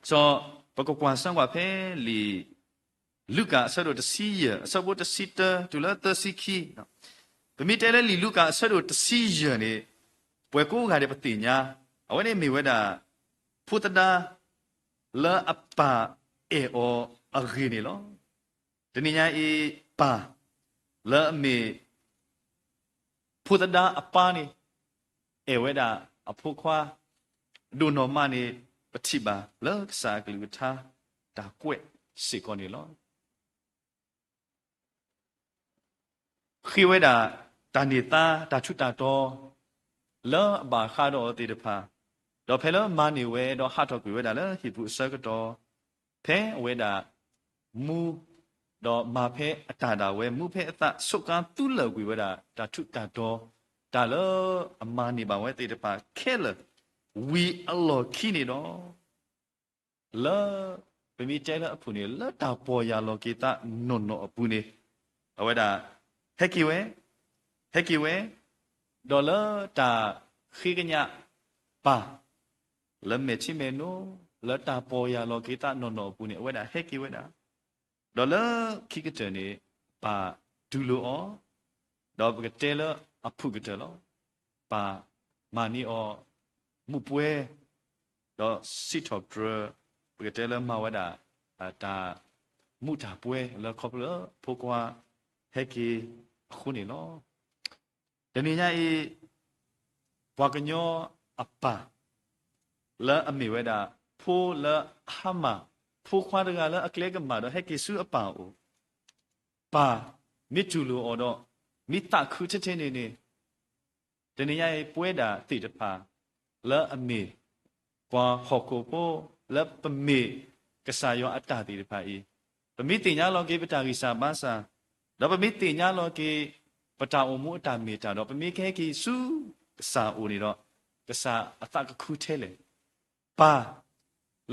စီၤ ပကကွၢ်စၢ်ကွၢ်ဖဲလံာ်လူၤကၣ်အဆၢဒိၣ်တဆံယဲၢ် အဆၢဖိတဆံတၢတုၤလၢသၢဆံခံ, ပမ့ၢ်တဲလၢလံာ်လူၤကၣ်အဆၢဒိၣ်တဆံယဲၢ်န့ၣ် ပှၤကိးဂၤဒဲးပသ့ၣ်ညါ, အဝဲန့ၣ်မ့ၢ်ဝဲဒၣ် ဖိသဒါ လၢအပၢ်အဲၣ်အီၤအဂ့ၢ်န့ၣ်လီၤ. တနံၤညါအံၤ ပၢ် လၢအမ့ၢ် ဖိသဒါအပၢ်န့ၣ် အဲၣ်ဝဲဒၣ်အဖိခွါ ဒိၣ်နီၢ်မးန့ၣ် ပထံၣ်ဘၣ်လၢကစၢ်အကလုၢ်ကထါတၢ်ကွဲးစ့ၢ်ကီးန့ၣ်လီၤ. ဃ့ဝဲဒၣ် တၢ်န့ၢ်သါ တၢ်ထူးတၢ်တီၤ လၢအဘၣ်ဃးဒီးအီၤသ့ၣ်တဖၣ်, ဒီးဖဲလၢမၤန့ၢ်ဝဲ ဒီးဟးထီၣ်ကွံာ်ဝဲဒၣ်လၢဟံၣ်ပူၤအဆၢကတီၢ်, ဖဲအဝဲဒၣ်မူ ဒီးမၤဖဲအတၢ်ဒၣ်ဝဲ မူဖဲအသး ဆိးကါသူလၢာ်ကွံာ်ဝဲဒၣ် တၢ်ထူးတၢ်တီၤ တၢ်လၢအမၤန့ၢ်ဘၣ်ဝဲသ့ၣ်တဖၣ်ခဲလၢာ် ဝံၤအလီၢ်ခံန့ၣ်ဒီး လၢပမ့ၢ်တဲလၢအဖုၣ်န့ၣ် လၢတၢ်ပီၢ်ယၢ်လီၤက့ၤသးနီၢ်နီၢ်အပူၤန့ၣ် အဝဲဒၣ် ဟဲက့ၤဝဲ, ဟဲက့ၤဝဲ, ဒီးလၢတၢ်ဃ့ကညးပၢ် လၢမဲာ်ထံမဲာ်နိ, လၢတၢ်ပီၢ်ယၢ်လီၤက့ၤသးနီၢ်နီၢ်အပူၤန့ၣ် အဝဲဒၣ်ဟဲက့ၤဝဲဒၣ်, ဒီးလၢခံကတၢၢ်န့ၣ် ပၢ်တူၢ်လိာ်အီၤ, ဒီးပကတဲလၢအဖုၣ်ကတၢၢ်လီၤ. ပၢ်မၤန့ၢ်အီၤမူးပွဲ, ဒီးစံးထီၣ်ပတြၢၤ, ပကတဲလၢမၤဝဲဒၣ် တၢ်မူးတၢ်ပွဲလၢခီဖျိလၢဖိခွါဟဲက့ၤအဃိန့ၣ်လီၤ. တနံၤညါအံၤ ပှၤကညီအပၢ် လၢအမ့ၢ်ဝဲဒၣ် ဖိလၢအဟါမၢ်, ဖိခွါတဂၤလၢအကျဲကမၣ်ဒီးဟဲက့ၤဆူအပၢ်အအိၣ်, ပၢ်မ့ၢ်တူၢ်လိာ်အီၤဒီး မ့ၢ်သးခုထဲထဲန့ၣ်န့ၣ် တနံၤညါအံၤ ပဝဲဒၣ်သ့ၣ်တဖၣ် လၢအမ့ၢ်ပှၤဟီၣ်ခိၣ်ဖိ လၢပမ့ၢ်ကစၢ်ယွၤအတၢ်သ့ၣ်တဖၣ်အံၤ, ပမ့ၢ်သ့ၣ်ညါလီၤက့ၤပတၢ်ဂံၢ်စၢ်ဘါစၢ်, ဒီးပမ့ၢ်သ့ၣ်ညါလီၤက့ၤ ပတၢ်အိၣ်မူအတၢ်မ့ၢ်တၢ်ဒီး ပမ့ၢ်ကဟဲက့ၤဆူကစၢ်အအိၣ်န့ၣ်ဒီး ကစၢ်အသးကခုထဲလဲၣ်. ပၢ်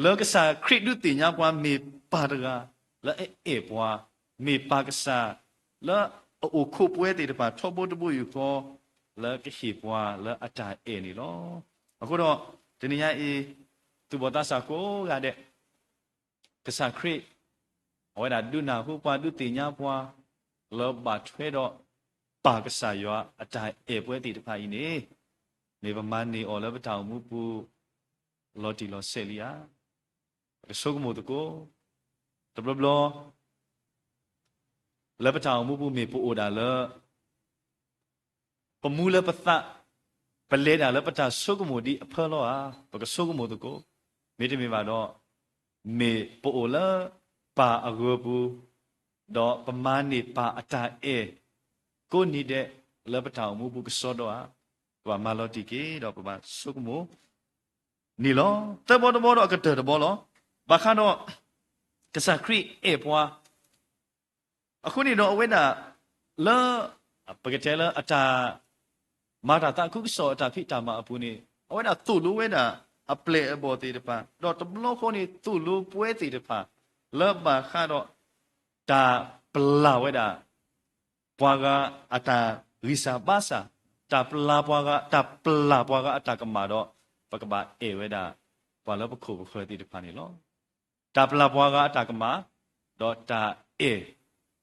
လၢကစၢ်ခရံာ်ဒုးသ့ၣ်ညါပှၤမ့ၢ်ပၢ်တဂၤ လၢအအဲၣ်ပှၤ, မ့ၢ်ပၢ်ကစၢ် လၢအအိၣ်ခိးပဝဲသ့ၣ်တဖၣ်ထီဘိတဘိယူၢ်ဃီ လၢကဟ့ၣ်ပှၤလၢအတၢ်အဲၣ်န့ၣ်လီၤ. အဃိဒီး တနံၤညါအံၤ သူၣ်ဘီၣ်သးစၢ်ကိးဂၤဒဲး ကစၢ်ခရံာ် အဝဲဒၣ်ဒုးနၢ်ဟူပှၤ ဒုးသ့ၣ်ညါပှၤ လၢဘၣ်ထွဲဒီး ပၢ်ကစၢ်ယွၤအတၢ်အဲၣ်ပဝဲသ့ၣ်တဖၣ်အံၤန့ၣ် မ့ၢ်ပမၤန့ၢ်အီၤလၢပတၢ်အိၣ်မူပူၤ လီၤတံၢ်လီၤဆဲးလံဧါ. ပကဆိကမိၣ်သကိး တဘျီဘျီ လၢပတၢ်အိၣ်မူပူၤမ့ၢ်ပအိၣ်ဒၣ်လၢ ပမူလၢပသး, ပလဲၤဒၣ်လၢပတၢ်ဆိကမိၣ်ဒ်အဖၢလီၤဧါ. ပကဆိကမိၣ်သကိး, မ့တမ့ၢ်ဘၣ်ဒီး မ့ၢ်ပအိၣ်လၢပၢ်အဂီၤပူၤ, ဒီးပမၤန့ၢ်ပၢ်အတၢ်အဲၣ် ကိးနံၤဒဲးလၢပတၢ်အိၣ်မူပူၤကစီဒီဧါ. ပဘၣ်မၤလီၤတံၢ်က့ၤ ဒီးပဘၣ်ဆိကမိၣ်န့ၣ်လီၤ. သၢဘီတဘီဒီးအကတၢၢ်တဘီလီၤ. ဘၣ်ဃးဒီး ကစၢ်ခရံာ်အဲၣ်ပှၤ အဃိန့ၣ်ဒီးအဝဲဒၣ် လၢ ပကတဲလၢအတၢ် မၤတၢ်သးခုကစီၣ်အတၢ်ဖံးတၢ်မၤအပူၤန့ၣ် အဝဲဒၣ်သိၣ်လိဝဲဒၣ်အပျဲၢ်အဘီၣ်သ့ၣ်တဖၣ် ဒီးတဘျီဃီန့ၣ် သိၣ်လိပဝဲသ့ၣ်တဖၣ် လၢဘၣ်ဃးဒီး တၢ်ပျၢ်ဝဲဒၣ် ပှၤဂၤအတၢ်ဂံၢ်စၢ်ဘါစၢ်, တၢ်ပျၢ်ပှၤဂၤ, တၢ်ပျၢ်ပှၤဂၤအတၢ်ကမၣ်ဒီး ပကဘၣ်အဲၣ်ဝဲဒၣ် ပှၤလၢပခိၣ်ပဃၢၤသ့ၣ်တဖၣ်န့ၣ်လီၤ. တၢ်ပျၢ်ပှၤဂၤအတၢ်ကမၣ်, ဒီးတၢ်အဲၣ်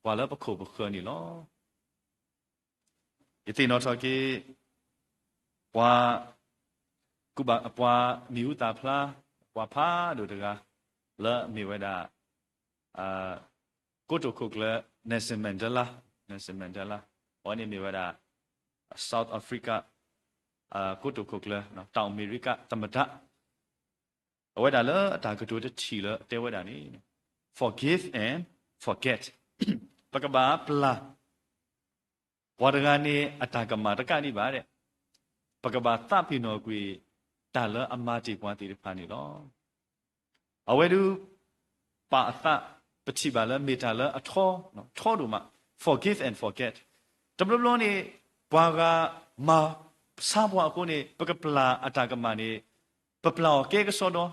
ပှၤလၢပခိၣ်ပဃၢၤန့ၣ်လီၤ. ယသ့ၣ်နီၣ်ထီၣ်က့ၤ ပှၤ ကူၣ်ဘၣ် ပှၤမံၤဟူသၣ်ဖျါ ပှၤဖးဒိၣ်တဂၤ လၢအမ့ၢ်ဝဲဒၣ် ကိတိာ်ခိၣ်ကျၢၢ် Nelson Mandela, Nelson Mandela, အဝဲန့ၣ်မ့ၢ်ဝဲဒၣ် South Africa ကိတိာ်ခိၣ်ကျၢၢ် တောင်အမေရိကသမ္မတ အဝဲဒၣ်လၢအတၢ်ကတိၤတထံၣ်လၢအတဲဝဲဒၣ်န့ၣ် forgive and forget, ပကဘၣ်ပျၢ် ပှၤတဂၤန့ၣ်အတၢ်ကမၣ်တကးဒံးဘၣ်ဒဲး, ပကဘၣ်သးပ့ၤနီၣ်ကွံာ် တၢ်လၢအမၤတ့ၢ်ပှၤသ့ၣ်တဖၣ်န့ၣ်လီၤ. အဝဲဒၣ် ပာ်အသး ပထံၣ်ဘၣ်လၢမ့ၢ်တၢ်လၢအထီ, ထီဒိၣ်မး, forgive and forget. တဘျီဘျီန့ၣ် ပှၤဂၤမၤဆါပှၤအဃိန့ၣ် ပကပျၢ်အတၢ်ကမၣ်န့ၣ် ပပျၢ်အီၤကဲကစီဒီ,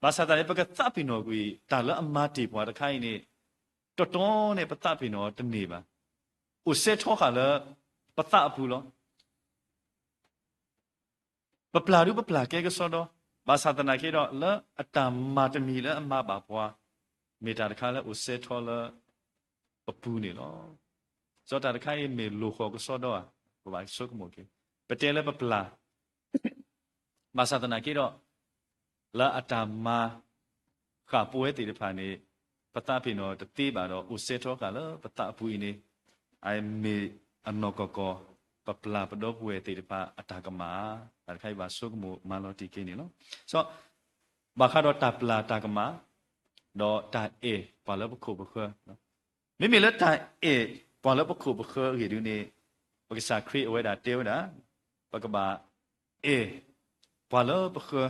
ဘၣ်ဆၣ်သနာ်က့ ပကသးပ့ၤနီၣ်ကွံာ် တၢ်လၢအမၤတ့ၢ်ပှၤတခါအံၤန့ၣ် တီတီန့ၣ်ပသးပ့ၤနီၣ်တန့ၢ်ဘၣ်. အိၣ်စဲထီဃာ်လၢပသးအပူၤလီၤ. ပပျၢ်ဒုပပျၢ်ကဲကစီဒီ, ဘၣ်ဆၣ်သနာ်က့ဒီး လၢအတၢ်မၤတမံၤလၢအမၤဘၣ်ပှၤ မ့ၢ်တၢ်တခါလၢအိၣ်စဲထီလၢပပူၤန့ၣ်လီၤ. စီၤတၢ်တခါအံၤမ့ၢ်လိာ်ဃီၤကစီဒီဧါ, ပဘၣ်ဆိကမိၣ်က့ၤ, ပတဲလၢပပျၢ် ဘၣ်ဆၣ်သနာ်က့ဒီး လၢအတၢ်မၤဃာ်ပဝဲသ့ၣ်တဖၣ်န့ၣ် ပသးပ့ၤနီၣ်တသ့ဘၣ်ဒီး အိၣ်စဲထီဃာ်လၢပသးအပူၤအံၤန့ၣ် အမ့ၢ်အနီၢ်ကီၢ်ကီၢ် ပပျၢ်ပဒီပုၢ်ဝဲၢ်သ့ၣ်တဖၣ်အတၢ်ကမၣ်, တၢ်တခါအံၤဘၣ်ဆိကမိၣ်မၤလီၤတံၢ်က့ၤန့ၣ်လီၤ. စီၤ ဘၣ်ဃးဒီးတၢ်ပျၢ်တၢ်ကမၣ် ဒီးတၢ်အဲၣ်ပှၤလၢပခိၣ်ပဃၢၤ မ့မ့ၢ်လၢတၢ်အဲၣ်ပှၤလၢပခိၣ်ပဃၢၤအဂ့ၢ်ဒ်န့ၣ် ပကစၢ်ခရံာ်အဝဲဒၣ်တဲဝဲဒၣ် ပကဘၣ်အဲၣ်ပှၤလၢပဃၢၤ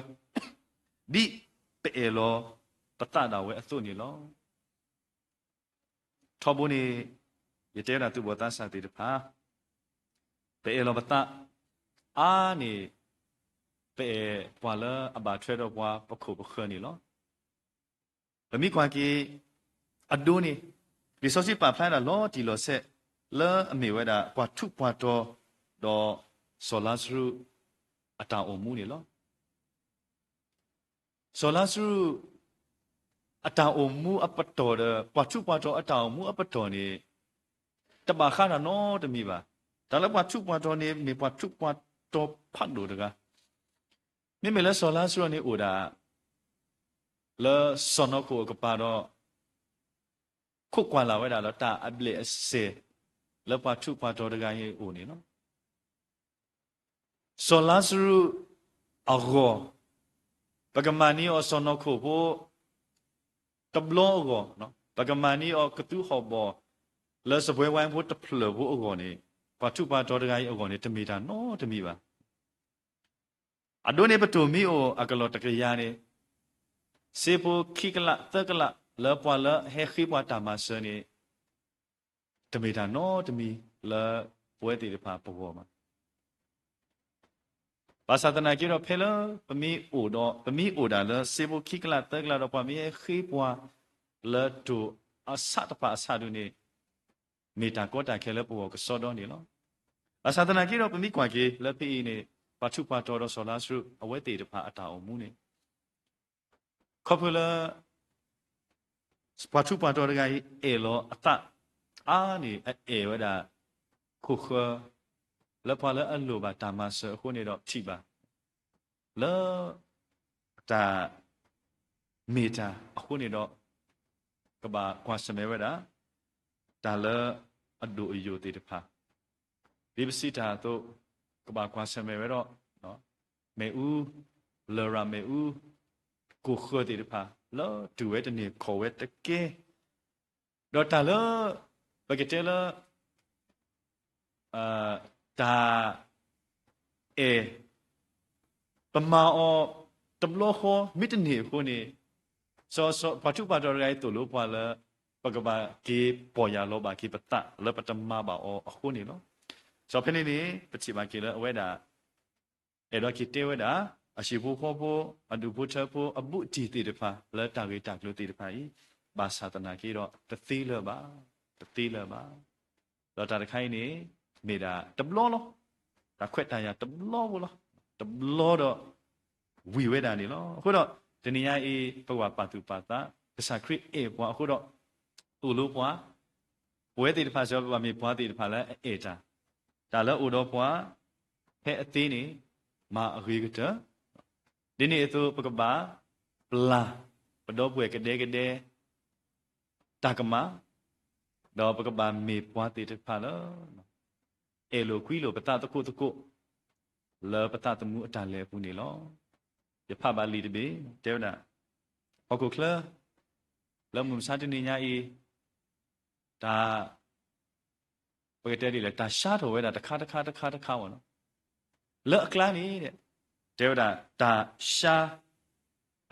ဒ်ပအဲၣ်လီၤပသးဒၣ်ဝဲအသိးန့ၣ်လီၤ. ထီဘိန့ၣ် ယတဲဝဲဒၣ်သူၣ်ဘီၣ်သးစၢ်သ့ၣ်တဖၣ် ပအဲၣ်လီၤပသးအါန့ၣ် ပအဲၣ်ပှၤလၢအဘၣ်ထွဲဒီးပှၤပခိၣ်ပဃၢၤန့ၣ်လီၤ. ပမ့ၢ်ကွၢ်က့ၤ အဒိန့ၣ် လံာ်စီဆှံပာ်ဖျါဒၣ်လီၤတံၢ်လီၤဆဲး လၢအမ့ၢ်ဝဲဒၣ်ပှၤထူးပှၤတီၤ ဒီးစီၤလါစရူးအတၢ်အိၣ်မူန့ၣ်လီၤ. စီၤလါစရူးအတၢ်အိၣ်မူအပတီၢ်ဒီး ပှၤထူးပှၤတီၤအတၢ်အိၣ်မူအပတီၢ်န့ၣ် တဘၣ်ဃးတၢ်နီတမံၤဘၣ်. တၢ်လၢပှၤထူးပှၤတီၤန့ၣ် မ့ၢ်ပှၤထူးပှၤတီၤဖးဒိၣ်တဂၤ. မ့မ့ၢ်လၢစီၤလါစရူးန့ၣ်အိၣ်ဒၣ် လၢစီၢ်နီၤခိၣ်အကပၤဒီး ခိးကွၢ်လၢ်ဝဲဒၣ်ဒီးတၢ်အဘျဲၣ်အစဲၣ် လၢပှၤထူးပှၤတီၤတဂၤအံၤအအိၣ်န့ၣ်လီၤ. စီၤလါစရူးအဂီၢ် ပကမၤန့ၢ်အီၤစီၢ်နီၤခိၣ်ဖိ တဘျီအဂီၢ်, ပကမၤန့ၢ်အီၤကသူဟီၣ်ဘီၣ် လၢစပွဲဝဲဖိတဖျၢၣ်ဖိအဂီၢ်န့ၣ် ပှၤထူးပှၤတီၤတဂၤအံၤအဂီၢ်န့ၣ် တမ့ၢ်တၢ်နီတမံၤဘၣ်. အဒိန့ၣ် ပတိၢ်မံအိၣ်အကလီၢ်တကယၤန့ၣ် စ့ဖိခံကလးသၢကလး လၢပှၤလၢဟဲဃ့ပှၤတၢ်မၤစၢၤန့ၣ် တမ့ၢ်တၢ်နီတမံၤလၢပဝဲသ့ၣ်တဖၣ်ပဂီၢ်ဘၣ်. ဘၣ်ဆၣ်သနာ်က့ဒီး ဖဲလၢပမ့ၢ်အိၣ်ဒီး ပမ့ၢ်အိၣ်ဒၣ်လၢစ့ဖိခံကလးသၢကလးဒီး ပှၤမ့ၢ်ဟဲဃ့ပှၤလၢတိၢ်အဆးတဖၣ်အဆးဒုန့ၣ် မ့ၢ်တၢ်ကီတၢ်ခဲလၢပဂီၢ်ကစီဒီန့ၣ်လီၤ. ဘၣ်ဆၣ်သနာ်က့ဒီး ပမ့ၢ်ကွၢ်က့ၤလၢဖဲအံၤန့ၣ် ပှၤထူးပှၤတီၤဒီးစီၤလါစရူး အဝဲသ့ၣ်တဖၣ်အတၢ်အိၣ်မူန့ၣ် ခီဖျိလၢ ပှၤထူးပှၤတီၤတဂၤအံၤ အဲၣ်လီၤအသးအါန့ၣ် အအဲၣ်ဝဲဒၣ် ခိၣ်ဃၢၤ လၢပှၤလၢအလိၣ်ဘၣ်တၢ်မၤစၢၤအဃိန့ၣ်ဒီး ထံၣ်ဘၣ် လၢ တၢ် မ့ၢ်တၢ်အဃိန့ၣ်ဒီး ကဘၣ်ကွၢ်ဆၢၣ်မဲာ်ဝဲဒၣ် တၢ်လၢအဒိၣ်အယိာ်သ့ၣ်တဖၣ် ဒ်ပစံးတၢ်အသိး ကဘၣ်ကွၢ်ဆၢၣ်မဲာ်ဝဲဒီး မ့ၣ်အူ လရာ်မ့ၣ်အူ ကိၢ်ဃၢၤသ့ၣ်တဖၣ် လၢတုၤဝဲတန့ၢ်ခီၣ်ဝဲတကဲ ဒီးတၢ်လၢ ပကတဲလၢ တၢ် အဲၣ် ပမၤအီၤတဘျီဃီ မ့ၢ်တန့ၢ်အဃိန့ၣ် ပှၤထူးပှၤတီၤတဂၤအံၤသိၣ်လိပှၤလၢ ပကဘၣ်က့ၤပီၢ်ယၢ်လီၤဘၣ်က့ၤပသး လၢပတမၤဘၣ်အီၤအဃိန့ၣ်လီၤ. ဒီးဖဲန့ၣ်န့ၣ် ပထံၣ်ဘၣ်က့ၤလၢအဝဲဒၣ် အဲၣ်ဒိးက့ၤတဲဝဲဒၣ် အဟံၣ်ဖိဃီဖိ အဒူၣ်ဖိထၢဖိ အဘူးအတံၢ်သ့ၣ်တဖၣ် လၢတၢ်ဂ့ၢ်တၢ်ကျိၤသ့ၣ်တဖၣ်အံၤ ဘၣ်ဆၣ်သနာ်က့ဒီး တသ့လၢၤဘၣ်, တသ့လၢၤဘၣ်. ဒီးတၢ်တခါအံၤန့ၣ် မ့ၢ်ဒၣ်တဘျီလီၤ. တၢ်ခွဲးတၢ်ယာ်တဘျီဖိလီၤ. တဘျီဒီး ဝံၤဝဲဒၣ်န့ၣ်လီၤ. အဃိဒီး တနံၤညါအံၤ ပကဘၣ်ပာ်သူၣ်ပာ်သး ကစၢ်ခရံာ်အဲၣ်ပှၤအဃိဒီး သိၣ်လိပှၤ ပဝဲသ့ၣ်တဖၣ်စ့ၢ်ကီး ပဘၣ်မ့ၢ်ပှၤသ့ၣ်တဖၣ်လၢအအဲၣ်တၢ်, တၢ်လၢအအိၣ်ဒီးပှၤ ဖဲအသ့န့ၣ် မၤအဂ့ၤကတၢၢ်, ဒ်န့ၣ်အသိး ပကဘၣ် ပျၢ် ပဒီပုၢ်ဝဲၢ်ကဒဲကဒဲ တၢ်ကမၣ်, ဒီးပကဘၣ်မ့ၢ်ပှၤသ့ၣ်တဖၣ်လၢ အဲၣ်လိာ်ကွံလိာ်ပသးသကိးသကိး လၢပသးသမူအတၢ်လဲၤအပူၤန့ၣ်လီၤ. ယဖးဘၣ်လံာ်တဘ့ၣ် တဲဝဲဒၣ် ဟီၣ်ခိၣ်ချၢ လၢမုၢ်မဆါတနံၤညါအံၤ တၢ် ပကတဲဒ်လဲၣ် တၢ်ဆါထီၣ်ဝဲဒၣ်တခါတခါတခါတခါဝဲလီၤ. လၢအကျါန့ၣ် တဲဝဲဒၣ် တၢ်ဆါ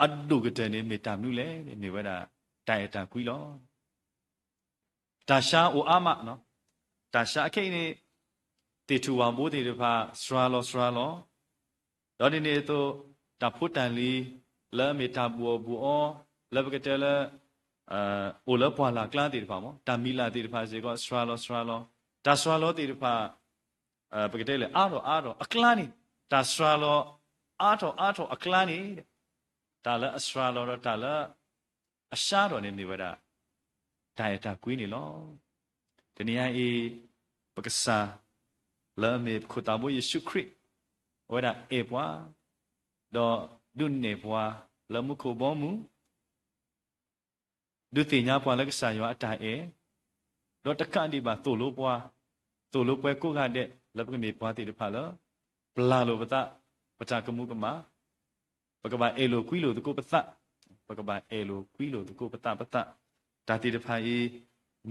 အဒိၣ်ကတၢၢ်န့ၣ် မ့ၢ်တၢ်မနုၤလဲၣ်န့ၣ် မ့ၢ်ဝဲဒၣ် တၢ်အဲၣ်တၢ်ကွံလီၤ. တၢ်ဆါအိၣ်အါမး, တၢ်ဆါအခဲအံၤန့ၣ် သ့ၣ်ထူၣ်ဝၣ်ဘိသ့ၣ်တဖၣ် စှၤလီၤစှၤလီၤ, ဒီးဒ်န့ၣ်အသိး တၢ်ဖိတၢ်လံၤ လၢအမ့ၢ်တၢ်ဘူးအီၣ်ဘူးအီ လၢပကတဲလၢ အိၣ်လၢပှၢ်လၢ်ကျါသ့ၣ်တဖၣ်မ့ၢ် တၢ်မံၤလၢ်သ့ၣ်တဖၣ်စ့ၢ်ကီး စှၤလီၤစှၤလီၤ, တၢ်စှၤလီၤသ့ၣ်တဖၣ် ပကတဲလဲၣ် အါထီၣ်အါထီၣ်အကျါန့ၣ်, တၢ်စှၤလီၤ အါထီၣ်အါထီၣ်အကျါန့ၣ် တၢ်လၢအစှၤလီၤဒီးတၢ်လၢ အဆါထီၣ်န့ၣ်မ့ၢ်ဝဲဒၣ် တၢ်အဲၣ်တၢ်ကွံန့ၣ်လီၤ. တနံၤညါအံၤ ပကစၢ် လၢအမ့ၢ်ပခိၣ်သးဘိယ့ၣ်ၡူးခရံာ် အဝဲဒၣ်အဲၣ်ပှၤ ဒီးဒုးနဲၣ်ပှၤလၢမူခိၣ်ဘီမုၢ် ဒုးသ့ၣ်ညါပှၤလၢကစၢ်ယွၤအတၢ်အဲၣ်, ဒီးတကးဒံးဘၣ်သိၣ်လိပှၤ, သိၣ်လိပှၤကိးဂၤဒဲး လၢပကမ့ၢ်ပှၤသ့ၣ်တဖၣ်လၢ ပျၢ်လိာ်ပသး, ပတၢ်ကမူၤကမၣ်, ပကဘၣ်အဲၣ်လိာ်ကွံလိာ်သကိးပသး, ပကဘၣ်အဲၣ်လိာ်ကွံလိာ်သကိးပသးပသး, တၢ်သ့ၣ်တဖၣ်အံၤ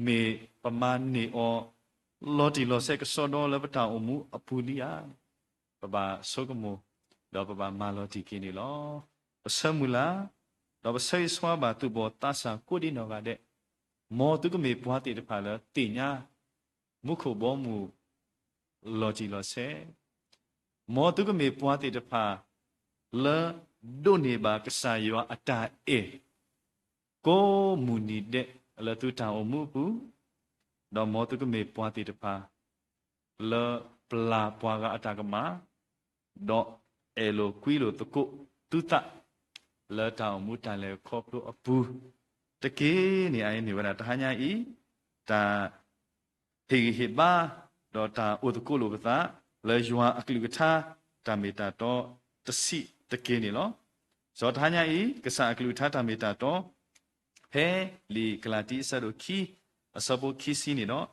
မ့ၢ်ပမၤန့ၢ်အီၤ လီၤတံၢ်လီၤဆဲးကစီဒီလၢပတၢ်အိၣ်မူအပူၤလံဧါ. ပဘၣ်ဆိကမိၣ်, ဒီးပဘၣ်မၤလီၤတံၢ်က့ၤန့ၣ်လီၤ. ပဆၢမုၢ်လၢ်, ဒီးပဆၢဂ့ၤဆၢဝါဘၣ်သူၣ်ဘီၣ်သးစၢ်ကိးဒံးနီၢ်ဂၤဒဲး, မ်သုကမ့ၢ်ပှၤသ့ၣ်တဖၣ်လၢသ့ၣ်ညါ မူခိၣ်ဘီမုၢ် လီၤတံၢ်လီၤဆဲး, မ်သုကမ့ၢ်ပှၤသ့ၣ်တဖၣ် လၢဒိးန့ၢ်ဘၣ်ကစၢ်ယွၤအတၢ်အဲၣ် ကိးမုၢ်နံၤဒဲးလၢသုတၢ်အိၣ်မူအပူၤ, ဒီးမ်သုကမ့ၢ်ပှၤသ့ၣ်တဖၣ် လၢပျၢ်ပှၤဂၤအတၢ်ကမၣ်, ဒီးအဲၣ်လိာ်ကွံလိာ်သကိးသုသး လၢတၢ်အိၣ်မူတၢ်လဲၤခီဖျိအပူၤတက့ၢ်န့ၣ် အအံၤမ့ၢ်ဝဲဒၣ်တဟါညါအံၤ တၢ် ဟ့ၣ်ဂံၢ်ဟ့ၣ်ဘါ, ဒီးတၢ်အိၣ်သကိးလိာ်ပသး လၢယွၤအကလုၢ်ကထါ တၢ်မ့ၢ်တၢ်တီတဆံးတက့ၢ်န့ၣ်လီၤ. ဒီးတဟါညါအံၤ ကစၢ်အကလုၢ်ကထါတၢ်မ့ၢ်တၢ်တီ ဖဲလံာ်ကလၤတံ အဆၢဒိၣ်ခံ အဆၢဖိခံဆံန့ၣ်ဒီး,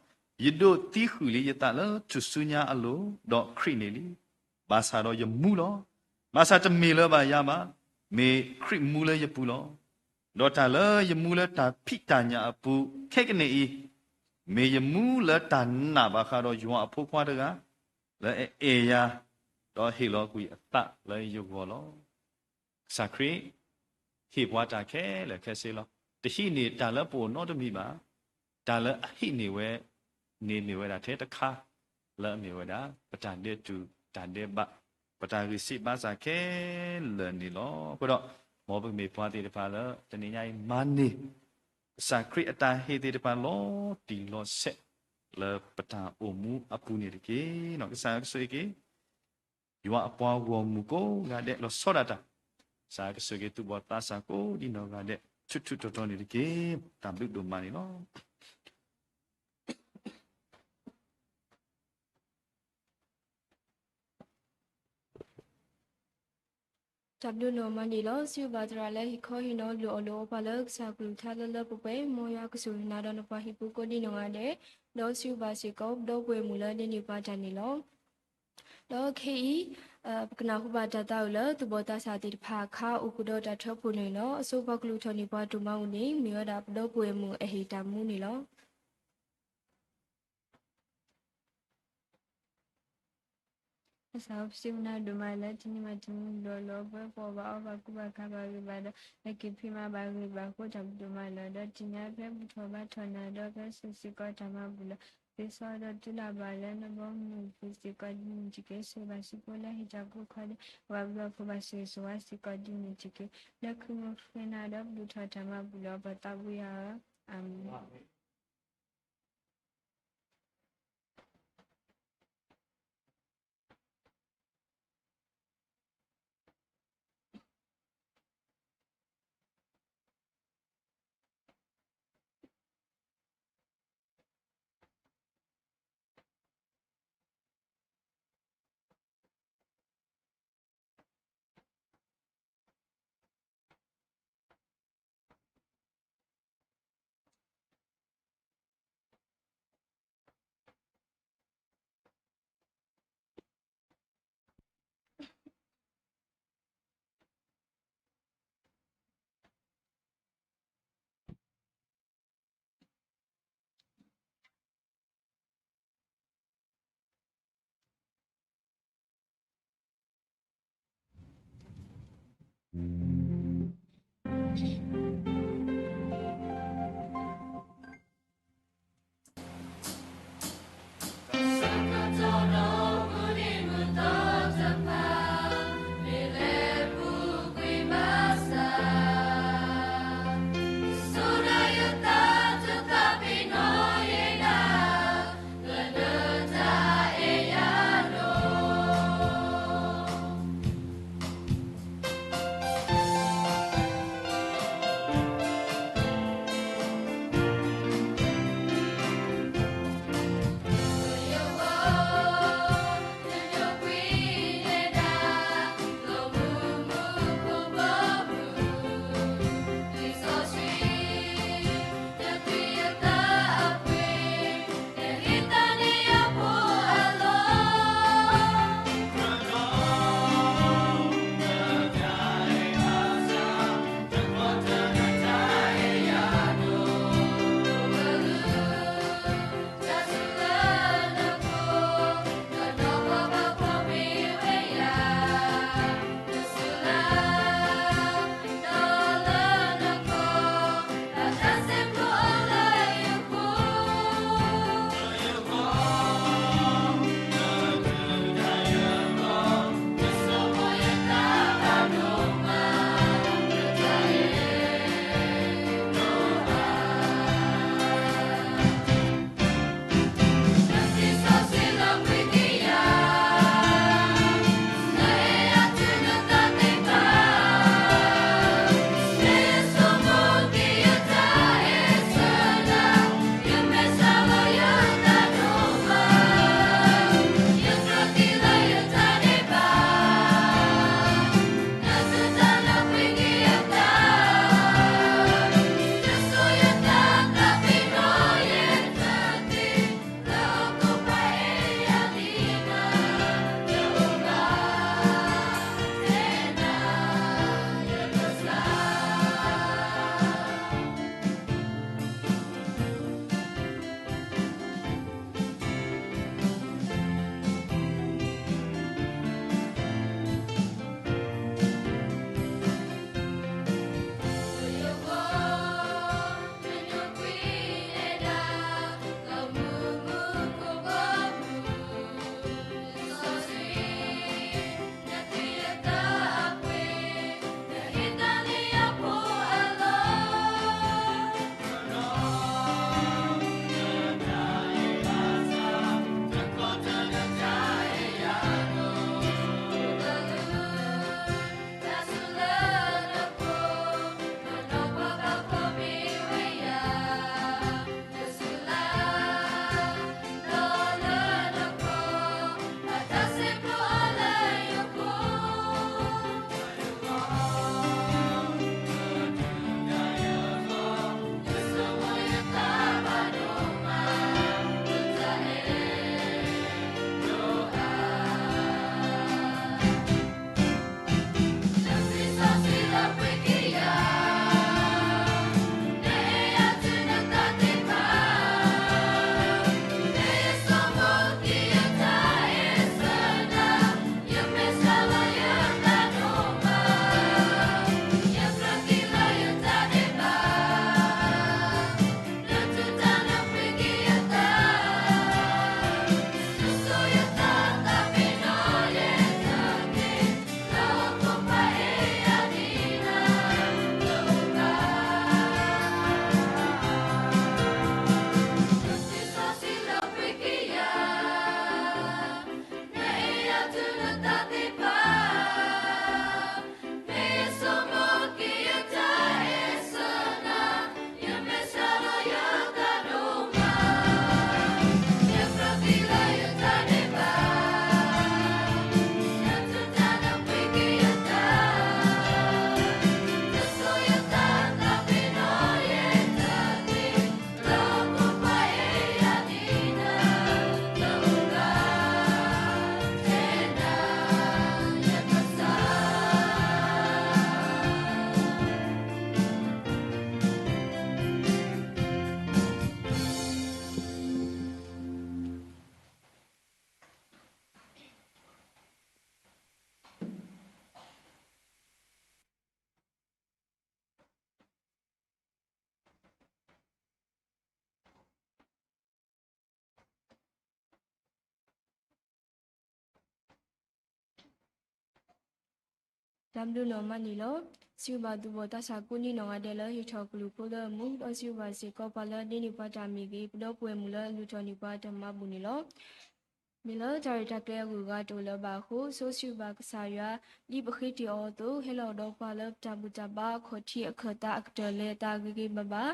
ယဒိးသံဃုာ်လံယသးလၢထူၣ်စုညါအလိၤ, ဒီးခရံာ်န့ၣ်လံ. ဘၣ်ဆၣ်ဒီးယမူလီၤ. ဘၣ်ဆၣ်တမ့ၢ်လၢဘၣ်ယၤဘၣ်, မ့ၢ်ခရံာ်မူလၢယပူၤလီၤ. ဒီးတၢ်လၢယမူလၢတၢ်ဖံးတၢ်ညၣ်အပူၤခဲကနံၣ်အံၤ, မ့ၢ်ယမူလၢတၢ်နာ်ဘၣ်ဃးဒီးယွၤအဖိခွါတဂၤ လၢအအဲၣ်ယၤ, ဒီးဟ့ၣ်လီၤကွံာ်အသးလၢယဂီၢ်လီၤ. ကစၢ်ခရံာ် ဟ့ၣ်ပှၤတၢ်ခဲလၢာ်ခဲဆ့လီၤ. တဟံးန့ၢ်တၢ်လၢပအိၣ်နီတမံၤဘၣ်. တၢ်လၢအဟံးန့ၢ်ဝဲန့ၣ်မ့ၢ်ဝဲဒၣ်ထဲတခါ လၢအမ့ၢ်ဝဲဒၣ် ပတၢ်ဒဲးတူာ်တၢ်ဒဲးဘး, ပတၢ်ဂံၢ်စၢ်ဘါစၢ်ခဲလၢာ်န့ၣ်လီၤ. အဃိဒီး မ်ပကမ့ၢ်ပှၤသ့ၣ်တဖၣ်လၢ တနံၤညါအံၤမၤန့ၢ် ကစၢ်ခရံာ်အတၢ်ဟ့ၣ်သ့ၣ်တဖၣ်လီၤတံၢ်လီၤဆဲး လၢပတၢ်အိၣ်မူအပူၤန့ၣ်တက့ၢ်. ကစၢ်ကဆိၣ်ဂ့ၤက့ၤ ယွၤအပှၤဂီၢ်မုၢ်ကိးဂၤဒဲးလီၤဆီဒၣ်တၢ်, ကစၢ်ကဆိၣ်ဂ့ၤသူၣ်ဘီၣ်သးစၢ်ကိးဒံနီၢ်ဂၤဒဲး ထူးထူးတီၤတီၤန့ၣ်တက့ၢ်. တၢ်ဘျုးဒိၣ်မးန့ၣ်လီၤ. တၢ်ဘျုးဒိၣ်မးန့ၣ်လီၤ. စံးဘျုးဘၣ်သရၣ်လၢဟ့ၣ်ခီဟ့ၣ်နီၤလိၣ်အီၣ်လိၣ်အီပှၤလၢကစၢ်ကလုၢ်ကထါလၢလၢပှဲၤပှဲၤ, မ်ယွၤကစူၢ်ကနာ်ဒီးနပှၤဟံၣ်ဖိကိးဒံနီၢ်ဂၤဒဲး, ဒီးစံးဘျုးဘၣ်စ့ၢ်ကီး ပဒီပုၢ်ဝဲၢ်မုၣ်လၢဒိးန့ၢ်ပှၤတၢ်န့ၣ်လီၤ. ဒီးခဲအံၤ ပကနၢ်ဟူဘၣ်တၢ်သးဝံၣ်လၢသူၣ်ဘီၣ်သးစၢ်သ့ၣ်တဖၣ်အခါ အိၣ်ဃုာ်ဒီးတၢ်ထၢဖှိၣ်န့ၣ်လီၤ. အဆိပှၤကလုၢ်ထီၣ်န့ၢ်ပှၤဒိၣ်မးအအိၣ်န့ၣ် မ့ၢ်ဝဲဒၣ်ပဒီပုၢ်ဝဲၢ်မုၣ်အဟ့ၣ်တၢ်မူန့ၣ်လီၤ. ကစၢ်ဧၢ, ပစံးဘျုးနၤဒိၣ်မးလၢတနံၤဘၣ်တနံၤ ဒီးလၢပှဲၤပှဲၤဘၣ်အီၣ်ဘၣ်ကူဘၣ်ကၤဘၣ်ဂ့ၤဘၣ်ဒီး ဟဲက့ၤဖံးမၤဘၣ်ဂ့ၤဘၣ်အဃိ တၢ်ဘျုးဒိၣ်မးလီၤ. ဒီးတနံၤအံၤ ဖဲဘူၣ်ထီၣ်ဘါထီၣ်နၤဒီး ဖဲစိာ်စ့ၢ်ကီးတၢ်မၤဘူၣ်လီၤ. သ့စီဒီးတူၢ်လၢ်ဘၣ်လၢနဘီမုၢ်ပူၤစ့ၢ်ကီးဒ်န့ၣ်တက့ၢ်. ဆိၣ်ဂ့ၤဘၣ်စံးဖိလၢဟ့ၣ်တၢ်ကိးခီဒီး ပှၤဘျုးအဖိဘၣ်ဆိၣ်ဂ့ၤဆိၣ်ဝါစ့ၢ်ကီးဒ်န့ၣ်တက့ၢ်. လၢခံမူၢ်ဃဲနၤဒီးပဘူၣ်ထီၣ်တၢ်မၤဘူၣ်လီၤ. ပသးဝံၣ်အါအါ အၤမ့ၣ်. တၢ်ဘျုးနီၢ်မးန့ၣ်လီၤ. စံးဘျုးဘၣ်သူၣ်ဘီၣ်သးစၢ်ကိးဒံနီၢ်ဂၤဒဲးလၢဟ့ၣ်ထီၣ်ကလုၢ်ဖိလၢအမုာ်, ဒီးစံးဘျုးဘၣ်စ့ၢ်ကီးပှၤလၢဒ့န့ၢ်ပှၤတၢ်မ့ၢ်ဂ့ၤ, ပဒီပုၢ်ဝဲၢ်မုၣ်လၢအလုၢ်ထီၣ်န့ၢ်ပှၤတၢ်မၤဘူၣ်န့ၣ်လီၤ. မ့ၢ်လၢတၢ်ရဲၣ်တၢ်ကျဲၤအဂုၤအဂၤတအိၣ်လၢၤဘၣ်အဃိ, စီဆှံဘၣ်ကစၢ်ယွၤ, ဒ်ပဃ့တ့ၢ်အီၤအသိး, ဟဲလီၤကဒီးပှၤလၢပတၢ်ဘူၣ်တၢ်ဘါအခီၣ်ထံးအခၢၣ်သးအကတၢၢ်လၢတၢ်ဂ့ၤဂ့ၤဘၣ်ဘၣ်,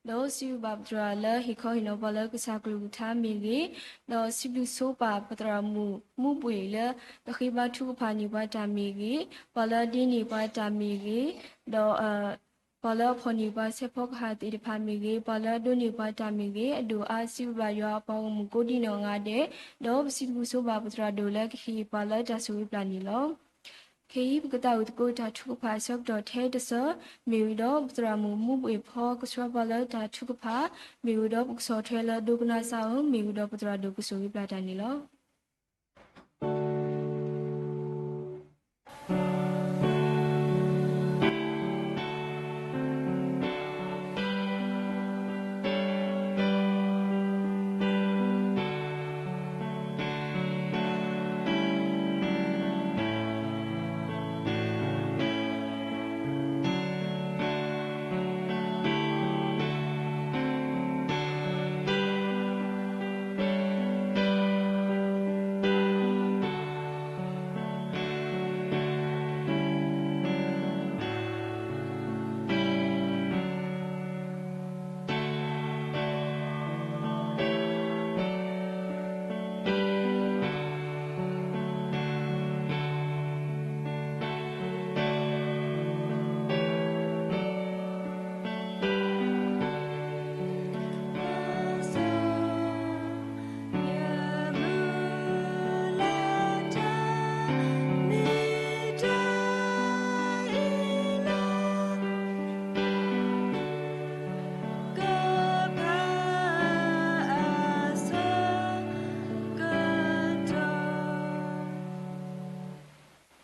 ဒီးစံးဘျုးဘၣ်ပသရၣ်လၢဟ့ၣ်ခီဟ့ၣ်နီၤပှၤလၢကစၢ်ကလုၢ်ကထါမ့ၢ်ဂ့ၤ, ဒီးစံးဘျုးဆိပာ်ပသရၣ်မုၣ်မူပှ့ၤလၢ ကဃ့ဘါထုကဖၣ်န့ၢ်ပှၤတၢ်မ့ၢ်ဂ့ၤ, ပှၤလၢဒ့န့ၢ်ပှၤတၢ်မ့ၢ်ဂ့ၤ, ဒီး ပှၤလၢအဖီၣ်န့ၢ်ပှၤဆဲးဖီကဟၣ်သ့ၣ်တဖၣ်မ့ၢ်ဂ့ၤ, ပှၤလၢအဒိးန့ၢ်ပှၤတၢ်မ့ၢ်ဂ့ၤ, အဒိၣ်အါစံးဘျုးဘၣ်ယွၤအပှၤဂီၢ်မုၢ်ကိးဒံနီၢ်ဂၤဒဲး, ဒီးပစံးဘျုးဆိဘၣ်ပသရၣ်ဒိၣ်လၢကဟ့ၣ်ပှၤလၢတၢ်ဆိၣ်ဂ့ၤပျၢ်န့ၣ်လီၤ. ခဲအံၤပကသးဝံၣ်သကိးတၢ်ထုကဖၣ်အဆၢကတီၢ်ထဲတဆၢ, မ့ၢ်ဝံၤဒီးပသရၣ်မုၣ်မူပှ့ၤဖီ ကဆှၢပှၤလၢတၢ်ထုကဖၣ်, မ့ၢ်ဝံၤဒီးပကဆီၣ်ထွဲလၢဒိကနၣ်စၢ်အီၤ, မ့ၢ်ဝံၤဒီးပသရၣ်ဒိၣ်ကဆိၣ်ဂ့ၤပျၢ်တၢ်န့ၣ်လီၤ.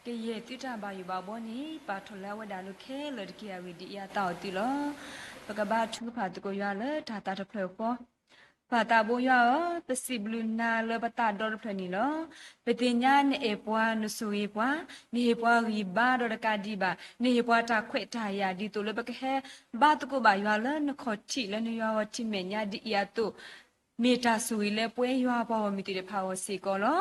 ကယဲၢ်သုတၢ်ဘၣ်ယိၣ်ဘၣ်ဘီန့ၣ် ပာ်ထီၣ်လၢအဝဲဒၣ်လိၤခဲလၢာ်တက့ၢ်. အဂ့ၢ်ဒ်အံၤ, အသးအိၣ်သုလီၤ. ပကဘါထုကဖၣ်သကိးယွၤလၢတၢ်သးတဖျၢၣ်ဃီ. ပၢ်သးဘိယွၤဧၢ, ပစံးဘျုးနၤလၢပသးဒီတဖျၢၣ်န့ၣ်လီၤ. ပသ့ၣ်ညါနအဲၣ်ပှၤ, နဆိၣ်ဂ့ၤပှၤ, နဟ့ၣ်ပှၤဂံၢ်ဘါဒီးတကးဒံးဘၣ်, နဟ့ၣ်ပှၤတၢ်ခွဲးတၢ်ယာ် ဒ်သိးလၢပကဟဲဘါသကိးဘၣ်ယွၤလၢနခီၣ်ထံးလၢနယွၤအဂီၢ်ထံးမဲာ်ညါဒ်အံၤအသိး, မ့ၢ်တၢ်ဆိၣ်ဂ့ၤလၢပဝဲယွၤအပှၤဂီၢ်မုၢ်သ့ၣ်တဖၣ်အဂီၢ်စ့ၢ်ကီးလီၤ.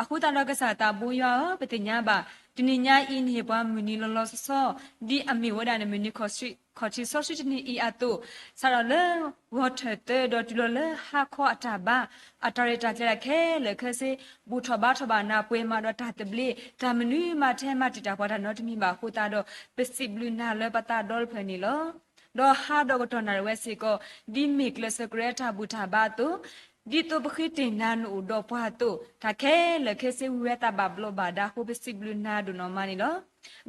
အဃိသတးဒီးကစၢ်သးဘိယွၤဧၢ, ပသ့ၣ်ညါဘၣ် တနံၤညါအံၤ နဟ့ၣ်ပှၤမုၢ်နံၤလီၤလီၤဆီဆီ, ဒ်အမ့ၢ်ဝဲဒၣ်နမုၢ်နံၤခီၣ်ထံးစီဆှံတနံၤအံၤအသိး, စးထီၣ်လၢဂီၤထၢၣ်သၢဒီးတုၤလီၤလၢဟါခီအတၢ်ဘါ, အတၢ်ရဲၣ်တၢ်ကျဲၤခဲလၢာ်ခဲဆ့, ဘူၣ်ထီၣ်ဘါထီၣ်ဘၣ်နၤပှဲၤမးဒီးတၢ်သဘျ့, တၢ်မနုၤမးထဲမၤတံာ်တာ်ပှၤတၢ်နီတမံၤဘၣ်အဃိသတးဒီး ပစံးဘျုးနၤလၢပသးဒီတဖျၢၣ်န့ၣ်လီၤ. ဒီးဟါဒီးကတီၢ်နၣ်ရံၣ်ဝဲစ့ၢ်ကီး, ဒ်မ့ၢ်ကျဲးစၢးကရၢတၢ်ဘူၣ်တၢ်ဘါအသိး, ဒ်သိးပဃ့တ့ၢ်နၤနအိၣ်ဒီးပှၤအသိး, တၢ်ခဲလၢာ်ခဲဆ့ဝံၤဝဲသးဘၣ်ဘျီးဘၣ်ဒါအဃိ ပစံးဘျုးနၤဒိၣ်နီၢ်မးန့ၣ်လီၤ.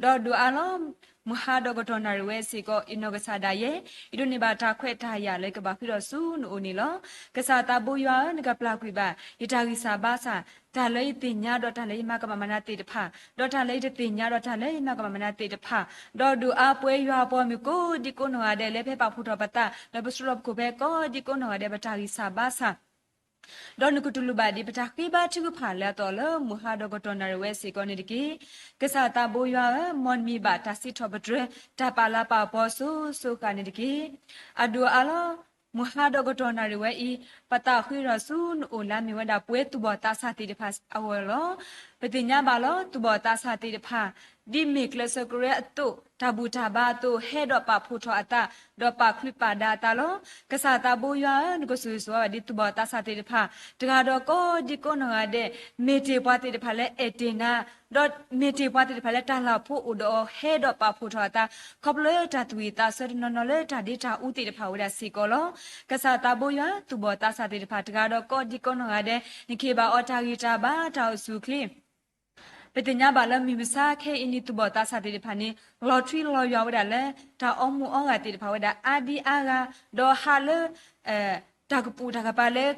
ဒီးဒိၣ်အါလီၤ, မုၢ်ဟါဒီးကတီၢ်နၣ်ရံၣ်ဝဲစ့ၢ်ကီး အံၤနီၢ်ကစၢ်ဒၣ်ယဲ, ယဒိးန့ၢ်ဘၣ်တၢ်ခွဲးတၢ်ယာ်လၢယကဘၣ်ဃုထီၣ်ဆူနအိၣ်န့ၣ်လီၤ. ကစၢ်သးဘိယွၤဧၢ, နကပျၢ်ကွံာ်ဘၣ် ယတၢ်ဂံၢ်စၢ်ဘါစၢ်, တၢ်လၢယသ့ၣ်ညါဒီးတၢ်လၢယမၤကမၣ်မၤနၤသ့ၣ်တဖၣ်, ဒီးတၢ်လၢယတသ့ၣ်ညါဒီးတၢ်လၢယမၤကမၣ်မၤနၤသ့ၣ်တဖၣ်, ဒီးဒိၣ်အါပဝဲယွၤအပှၤမုၢ်ကိးဒံကိးနီၢ်ဂၤဒဲးလၢဖဲပာ်ဖှိၣ်ထီၣ်ပသး, ဒီးပစိလီၤပခိၣ်ဖဲကိးဒံကိးနီၢ်ဂၤဒဲး ပတၢ်ဂံၢ်စၢ်ဘါစၢ် ဒီးနကတူၢ်လိာ်ဘၣ်ဒံးပတၢ်ဃ့ဘါထုကဖၣ်လၢအသီၣ်လၢမုၢ်ဟါဒီးကတီၢ်နၣ်ရံၣ်ဝဲစ့ၢ်ကီးန့ၣ်တက့ၢ်. ကစၢ်သးဘိယွၤဧၢ, မ်နမံၤဘၣ်တၢ်စံးထီၣ်ပတြၢၤ တၢ်ပာ်လၤပာ်ပီၤစိၤစိၤဃၣ်န့ၣ်တက့ၢ်. အဒိၣ်အါလီၤ, မုၢ်ဟါဒီးကတီၢ်နၣ်ရံၣ်ဝဲအံၤ, ပသးဃ့ထီၣ်ဆူနအိၣ်လၢမ့ၢ်ဝဲဒၣ်ပဝဲသူၣ်ဘီၣ်သးစၢ်သ့ၣ်တဖၣ်အဂီၢ်လီၤ. ပသ့ၣ်ညါဘၣ်လီၤ, သူၣ်ဘီၣ်သးစၢ်သ့ၣ်တဖၣ် ဒ်မ့ၢ်ကျဲးစၢးကရၢအသိး, တၢ်ဘူၣ်တၢ်ဘါအသိး, ဟဲဒီးပာ်ဖှိၣ်ထီၣ်အသး, ဒီးပာ်ချုးပာ်ဒါအသးလီၤ. ကစၢ်သးဘိယွၤဧၢ, နကဆိၣ်ဂ့ၤဆိၣ်ဝါဘၣ်ဒ်သူၣ်ဘီၣ်သးစၢ်သ့ၣ်တဖၣ်, တဂၤဒီးကိးဒံကိးနီၢ်ဂၤဒဲး, မ့ၢ်တ့ၢ်ပှၤသ့ၣ်တဖၣ်လၢအဲၣ်တ့ၢ်နၤ, ဒီးမ့ၢ်တ့ၢ်ပှၤသ့ၣ်တဖၣ်လၢတၢ်လၤဖိအိၣ်ဒီးအီၤ ဟဲဒီးပာ်ဖှိၣ်ထီၣ်အသး, ခီဖျိလၢတၢ်သူၣ်ဝံၣ်သးဆၢတနီၤနီၤလၢတၢ်ဒ့တၢ်အူသ့ၣ်တဖၣ်ဝဲဒၣ်စ့ၢ်ကီးလီၤ. ကစၢ်သးဘိယွၤ, သူၣ်ဘီၣ်သးစၢ်သ့ၣ်တဖၣ် တဂၤဒီးကိးဒံကိးနီၢ်ဂၤဒဲး, နကဟ့ၣ်ဘၣ်အီၤတၢ်ဂံၢ်တၢ်ဘါတၢ်အိၣ်ဆူၣ်အိၣ်ချ့ ပသ့ၣ်ညါဘၣ်လၢမုၢ်မဆါခဲအံၤန့ၣ် သူၣ်ဘီၣ်သးစၢ်သ့ၣ်တဖၣ်န့ၣ် လီၤထွံလီၤယွၤဝဲဒၣ်လၢ တၢ်အီမူၤအီဂၤသ့ၣ်တဖၣ်ဝဲဒၣ်အါဒံအါဂၤ, ဒီးဟးလၢ တၢ်ကပူၤတၢ်ကပၤလၢ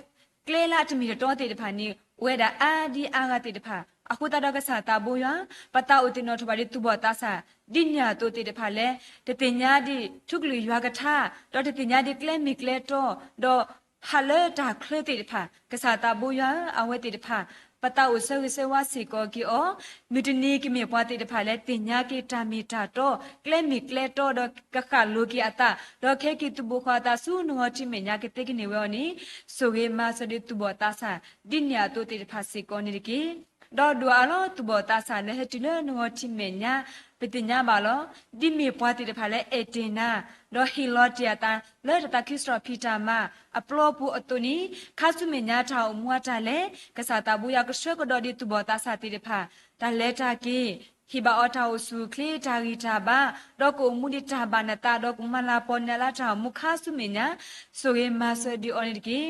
ကျဲလၢအတမ့ၢ်တတီသ့ၣ်တဖၣ်န့ၣ် အိၣ်ဝဲဒၣ်အါဒံအါဂၤသ့ၣ်တဖၣ်, အဃိသတးဒီးကစၢ်သးဘိယွၤ, ပသးအိၣ်သ့ၣ်နီၣ်ထီၣ်ဘၣ်ဒ်သူၣ်ဘီၣ်သးစၢ် ဒ်န့ၣ်အသိးသ့ၣ်တဖၣ်လၢ တသ့ၣ်ညါဒံးထူကလုာ်ယွၤကထါ, ဒီးတသ့ၣ်ညါဒံးကျဲမ့ၢ်ကျဲတီ, ဒီးဟးလၢတၢ်ချၢသ့ၣ်တဖၣ်, ကစၢ်သးဘိယွၤဧၢ, အဝဲသ့ၣ်တဖၣ် ပသးအိၣ်ဆၢဂ့ၤဆၢဝါစ့ၢ်ကီးက့ၤအီၤ, မုၢ်တနံၤကမ့ၢ်ပှၤသ့ၣ်တဖၣ်လၢသ့ၣ်ညါက့ၤတၢ်မ့ၢ်တၢ်တီ, ကျဲမ့ၢ်ကျဲတီဒီးကဃၣ်လိၤက့ၤအသး, ဒီးကဟဲက့ၤသူၣ်ဘိၣ်ဃာ်အသးဆူနဂီၤထံးမဲာ်ညါကသ့ကန့ၢ်ဝဲအီၤန့ၣ်, ဆိၣ်ဂ့ၤမၤစၢၤဒ်သူၣ်ဘီၣ်သးစၢ် ဒ်န့ၣ်အသိးသ့ၣ်တဖၣ်စ့ၢ်ကီးန့ၣ်တက့ၢ်. ဒီးဒိၣ်အါလီၤသူၣ်ဘီၣ်သးစၢ်လၢဟဲတုၤလၢနဂီၤထံးမဲာ်ညါ, ပသ့ၣ်ညါဘၣ်လီၤ. ဒ်မ့ၢ်ပှၤသ့ၣ်တဖၣ်လၢအဲၣ်တ့ၢ်နၤ, ဒီးဟ့ၣ်လီၤတ့ၢ်အသးလၢတၢ်သးခုစရီၣ်ဖံးတၢ်မၤအပျီပူၤအသိးန့ၣ်, ခါဆူမဲာ်ညါတၢ်အိၣ်မူအတၢ်လဲၤ, ကစၢ်သးဘိယွၤကဆှၢကဒီးဒ်သူၣ်ဘီၣ်သးစၢ်သ့ၣ်တဖၣ် တၢ်လဲၤတၢ်က့ၤ, ဟ့ၣ်ဘၣ်အီၤတၢ်အိၣ်ဆူၣ်အိၣ်ချ့တၢ်ဂံၢ်တၢ်ဘါ, ဒီးကအိၣ်မူဒ်တၢ်ဘၣ်နသး ဒီးကမၤလၤကပီၤနၤလၢတၢ်အိၣ်မူခါဆူမဲာ်ညါ, ဆိၣ်ဂ့ၤမၤစၢၤဒံးအီၤန့ၣ်တက့ၢ်.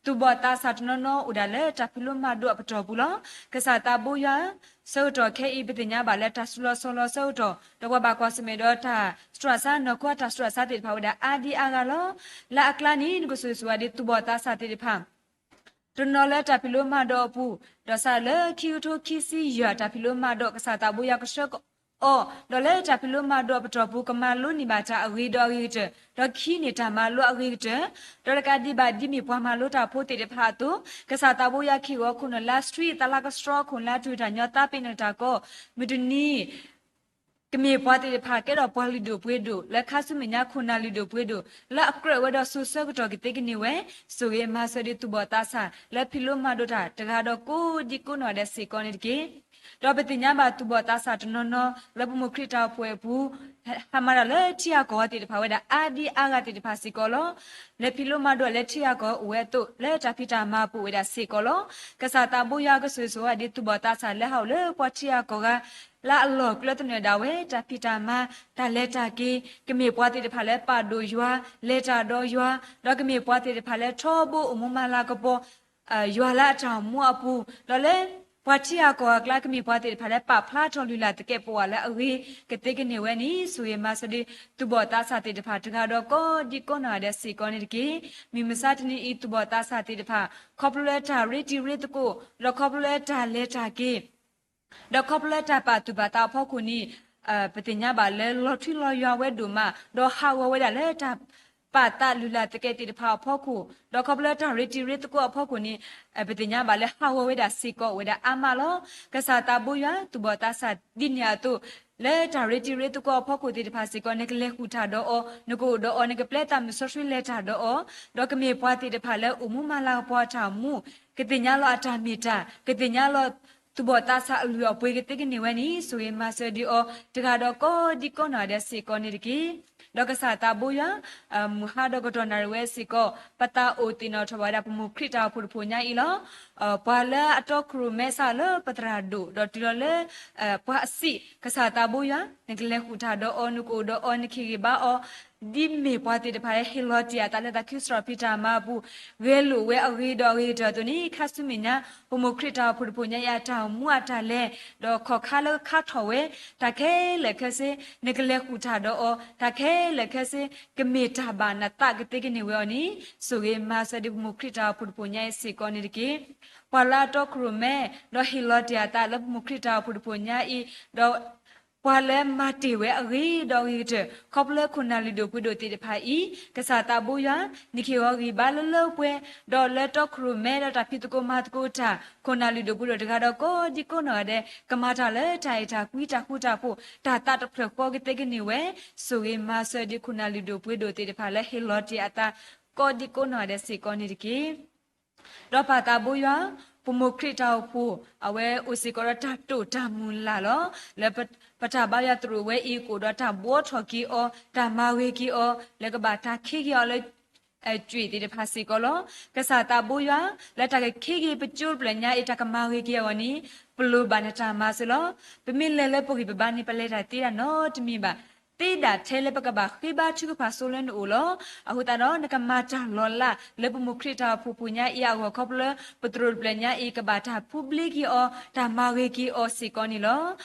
သူၣ်ဘီၣ်သးစၢ်တနီၤနီၤအိၣ်ဒၣ်လၢတၢ်ဖံးလိမၤဒိးအပတီၢ်ပူၤလီၤ. ကစၢ်သးဘိယွၤ ဆၢကတီၢ်ခဲအံၤ ပသ့ၣ်ညါဘၣ်လၢတၢ်စူၤလီၤဆီလီၤဆၢကတီၢ်, ဒီးပှၤဘၣ်ကွၢ်ဆၢၣ်မဲာ်ဒီးတၢ်စူၤစါ နီၢ်ခိတၢ်စူၤစါသ့ၣ်တဖၣ်အိၣ်ဝဲဒၣ်အါဒံအါဂၤလီၤ. လၢအကျါန့ၣ် နကဆိၣ်ဂ့ၤဆိၣ်ဝါဒ်သူၣ်ဘီၣ်သးစၢ်သ့ၣ်တဖၣ် တနီၤလၢတၢ်ဖံးလိမၤဒိးအပူၤ, ဒီးစးလၢခံကထိခံဆံယဲၢ် တၢ်ဖံးလိမၤဒိး ကစၢ်သးဘိယွၤကဆှၢအီၤ, ဒီးလၢတၢ်ဖံးလိမၤဒိးအပတီၢ်ပူၤ ကမၤလိန့ၢ်ဘၣ်တၢ်အဂ့ၤဒီးအဂ့ၤကတၢၢ်, ဒီးကဟံးန့ၢ်တၢ်မၤလိအဂ့ၤကတၢၢ်, ဒီးတကးဒံးဘၣ်ဒ်မ့ၢ်ပှၤမၤလိတၢ်ဖိသ့ၣ်တဖၣ်အသိး, ကစၢ်သးဘိယွၤကဟ့ၣ်ဂီၤခိၣ်နၢ်လၢ street သလါကဆှီခိၣ်လၢ တူၢ်တၢ်ညီသးပ့ၤနီၣ်တၢ်ကီ, မုၢ်တနံၤ ကမ့ၢ်ပှၤသ့ၣ်တဖၣ်ကဲထီၣ်ပှၤလုၢ်ဒိၣ်ပှ့ၤဒိၣ် လၢခါဆူမဲာ်ညါခိၣ်နၢ်လုၢ်ဒိၣ်ပှ့ၤဒိၣ် လၢအကြၢးဝဲဒီးစိၤဆၢကတီၢ်ကသ့ကန့ၢ်ဝဲ, ဆိၣ်ဂ့ၤမၤစၢၤဒ်သူၣ်ဘီၣ်သးစၢ် လၢဖံးလိမၤဒိးတၢ်တဂၤဒီးကိးဒံကိးနီၢ်ဂၤဒဲးစ့ၢ်ကီးန့ၣ်တက့ၢ်. ဒီးပသ့ၣ်ညါဘၣ်သူၣ်ဘီၣ်သးစၢ်တနီၤနီၤ လၢပမိၢ်ခရံာ်တၢ်အိၣ်ဖှိၣ်အပူၤ ဟးမၤတၢ်လၢထံဂၤကီၢ်ဂၤသ့ၣ်တဖၣ်ဝဲဒၣ်အါဒံအါဂၤသ့ၣ်တဖၣ်စ့ၢ်ကီးလီၤ. လဲၤဖံးလိမၤဒိးလဲၤထံဂၤကီၢ်ဂၤအိၣ်ဝဲအသိး လၢတၢ်ဖံးတၢ်မၤအပူၤအိၣ်ဝဲဒၣ်စ့ၢ်ကီးလီၤ. ကစၢ်သးဘိယွၤကဆိၣ်ဂ့ၤဆိၣ်ဝါဒ်သူၣ်ဘီၣ်သးစၢ်လၢဟးအိၣ်လၢပှၤထံဂၤကီၢ်ဂၤ လၢအလီၢ်ကျဲသနၢၣ်ဒၣ်ဝဲ တၢ်ဖံးတၢ်မၤ တၢ်လဲၤတၢ်က့ၤ ကမ့ၢ်ပှၤသ့ၣ်တဖၣ်လၢပာ်ဒိၣ်ယွၤ လဲၤတၢ်ဒီးယွၤ ဒီးကမ့ၢ်ပှၤသ့ၣ်တဖၣ်လၢထီဘိအိၣ်မူမၤလၤကပီၤ ယွၤလၢအတၢ်အိၣ်မူအပူၤ ဒီးလၢ ပှၤထံဂၤကီၢ်ဂၤအကျါ ကမ့ၢ်ပှၤသ့ၣ်တဖၣ်လၢပာ်ဖျါထီၣ်လုၢ်လၢ်သကဲးပဝးလၢအဂ့ၤကသ့ကန့ၢ်ဝဲန့ၣ် ဆိၣ်ဂ့ၤမၤစၢၤဒ်သူၣ်ဘီၣ်သးစၢ်သ့ၣ်တဖၣ် တဂၤဒီးကိးဒံကိးနီၢ်ဂၤဒဲးစ့ၢ်ကီးန့ၣ်တက့ၢ်. မုၢ်မဆါတနံၤအံၤ သူၣ်ဘီၣ်သးစၢ်သ့ၣ်တဖၣ် ခီဖျိလၢတၢ်ရ့တံၤရ့သကိး ဒီးခီဖျိလၢတၢ်လဲၤတၢ်က့ၤ ဒီးခီဖျိလၢတၢ်ပာ်သူၣ်ပာ်သးအဖီခိၣ်န့ၣ် ပသ့ၣ်ညါဘၣ်လၢလီၤထူလီၤယွၤဝဲဒိၣ်မး ဒီးဟးဂီၤဝဲဒၣ်လၢတၢ်ပာ်သးလုၢ်လၢ်သကဲးသ့ၣ်တဖၣ်အဖီခိၣ် ဒီးခီဖျိလၢတၢ်ရ့တံၤရ့သကိးအဖီခိၣ်န့ၣ် ပသ့ၣ်ညါဘၣ်လၢဟးဂီၤဝဲဒၣ်စ့ၢ်ကီးအိၣ်ဝဲဒၣ်အါမးလီၤ. ကစၢ်သးဘိယွၤ သူၣ်ဘီၣ်သးစၢ်ဒ်န့ၣ်အသိး လၢတၢ်ရ့တံၤရ့သကိးအဖီခိၣ်သ့ၣ်တဖၣ်စ့ၢ်ကီး နကလဲၤဃုာ်တၢ်ဒီးအီၤ နကအိၣ်ဒီးအီၤ နကပျဲသးမုၢ်စီဆှံလဲၤတၢ်ဒီးအီၤ ဒီးကမ့ၢ်ပှၤသ့ၣ်တဖၣ်လၢအိၣ်မူမၤလၤကပီၤအတၢ်အိၣ်မူ ကသ့ၣ်ညါလီၤအတၢ်မ့ၢ်တၢ် ကသ့ၣ်ညါလီၤ သူၣ်ဘီၣ်သးစၢ်အလုၢ်အပှ့ၤကသ့ကန့ၢ်ဝဲန့ၣ် ဆိၣ်ဂ့ၤမၤစၢၤဒံးအီၤ တဂၤဒီးကိးဒံကိးနီၢ်ဂၤဒဲးစ့ၢ်ကီးန့ၣ်တက့ၢ်. ဒီးကစၢ်သးဘိယွၤ မုၢ်ဟါဒီးကတီၢ်နၣ်ရံၣ်ဝဲစ့ၢ်ကီး ပသးအိၣ်သ့ၣ်နီၣ်ထီၣ်ဘၣ်ဝဲဒၣ်ပမိၢ်ခရံာ်တၢ်အိၣ်ဖှိၣ်တဖၣ်ညါအံၤလီၤ. ပှၤလၢအတီခိၣ်ရိၣ်မဲစးလၢပသရၣ်ဒိၣ် ဒီးတုၤလီၤလၢ ပှၤအဆံး ကစၢ်သးဘိယွၤ နကလဲၤဃုာ်တၢ်ဒီးအီၤ နကအိၣ်ဒီးအီၤ နကဟ့ၣ်ဂံၢ်ဘါအီၤ ဒ်မ့ၢ်ပှၤသ့ၣ်တဖၣ်လၢဟ့ၣ်လီၤတ့ၢ်အသးလၢတၢ်သးခုစရီပံတၢ်မၤအပူၤ ဂဲၤလိာ်ဝဲအဂ့ၤဒီးအဂ့ၤကတၢၢ်အသိးန့ၣ် ခါဆူမဲာ်ညါ ပမိၢ်ခရံာ်တၢ်အိၣ်ဖှိၣ်တဖၣ်ညါအံၤအတၢ်အိၣ်မူအတၢ်လဲၤ ဒီးခီၣ်ခါလၢကခါထီၣ်ဝဲ တၢ်ခဲလၢာ်ခဲဆ့ နကလဲၤဃုာ်တၢ်ဒီးအီၤ တၢ်ခဲလၢာ်ခဲဆ့ ကမ့ၢ်တၢ်ဘၣ်နသးကသ့ကန့ၢ်ဝဲအီၤန့ၣ် ဆိၣ်ဂ့ၤမၤစၢၤဒံးပမိၢ်ခရံာ်တၢ်အိၣ်ဖှိၣ်တဖၣ်ညါအံၤစ့ၢ်ကီးန့ၣ်တက့ၢ်. ပှၤလၢအတီခိၣ်ရိၣ်မဲ ဒီးဟ့ၣ်လီၤတ့ၢ်အသးလၢပမိၢ်ခရံာ်တၢ်အိၣ်ဖှိၣ်တဖၣ်ညါအံၤ ဒီး ပှၤလၢမၤတ့ၢ်ဝဲအဂ့ၤဒီးအဂ့ၤကတၢၢ် ခီဖျိလၢခိၣ်နၢ်လုၢ်ဒိၣ်ပှ့ၤဒိၣ်သ့ၣ်တဖၣ်အံၤ ကစၢ်သးဘိယွၤ နကဟ့ၣ်အီၤဂံၢ်ဘါလၢလၢပှဲၤပှဲၤ ဒီးလၢတီခိၣ်ရိၣ်မဲဒီးတၢ်ဖံးသကိးမၤသကိးတၢ် ခိၣ်နၢ်လုၢ်ဒိၣ်ပှ့ၤဒိၣ်တဂၤဒီးကိးဒံကိးနီၢ်ဂၤဒဲး ကမၤတၢ်လၢတၢ်အဲၣ်တၢ်ကွံတၢ်ဃူတၢ်ဖိး တၢ်သးတဖျၢၣ်ဃီကသ့ကန့ၢ်ဝဲ ဆိၣ်ဂ့ၤမၤစၢၤဒံးခိၣ်နၢ်လုၢ်ဒိၣ်ပှ့ၤဒိၣ်သ့ၣ်တဖၣ်လၢဟ့ၣ်လီၤတ့ၢ်အသး ကိးဒံကိးနီၢ်ဂၤဒဲးစ့ၢ်ကီးန့ၣ်တက့ၢ်. ဒီးပၢ်သးဘိယွၤ ပမိၢ်ခရံာ်တၢ်အိၣ်ဖှိၣ် အဝဲအိၣ်စ့ၢ်ကီးဒီးတၢ်တိာ်တၢ်မုၢ်လၢ်လီၤ. လၢပတၢ်ဘါယွၤသရိာ်ဝဲအံၤ ကအိၣ်ဒီးတၢ်ဘှီထီၣ်က့ၤအီၤ တၢ်မၤဂ့ၤက့ၤအီၤ လၢကဘၣ်တၢ်ခ့က့ၤအီၤလၢ အကွံာ်သ့ၣ်တဖၣ်စ့ၢ်ကီးလီၤ. ကစၢ်သးဘိယွၤ လၢတၢ်ကခ့က့ၤပကၠိတဖျၢၣ်ညါအံၤ တၢ်ကမၤဂ့ၤက့ၤအဂီၢ်န့ၣ် ပလိၣ်ဘၣ်နတၢ်မၤစၢၤလီၤ. ပမ့ၢ်လဲၤလၢပဂံၢ်ပဘါန့ၣ် ပလဲၤတၢ်သ့ဒၣ်နီတမံၤဘၣ်. သ့ဒၣ်ထဲလၢပကဘၣ်ဃ့ဘါထုကဖၣ်ဆိလၢနအိၣ်လီၤ. အဃိသတးဒီး နကမၤတၢ်လီၤလးလၢပမိၢ်ခရံာ်တၢ်အိၣ်ဖှိၣ်တဖၣ်ညါအံၤအဂီၢ် ခီဖျိလၢပသရိာ်တဖျၢၣ်ညါအံၤ ကဘၣ်တၢ်ဖူဘျ့က့ၤအီၤ တၢ်မၤဂ့ၤက့ၤအီၤစ့ၢ်ကီးန့ၣ်လီၤ.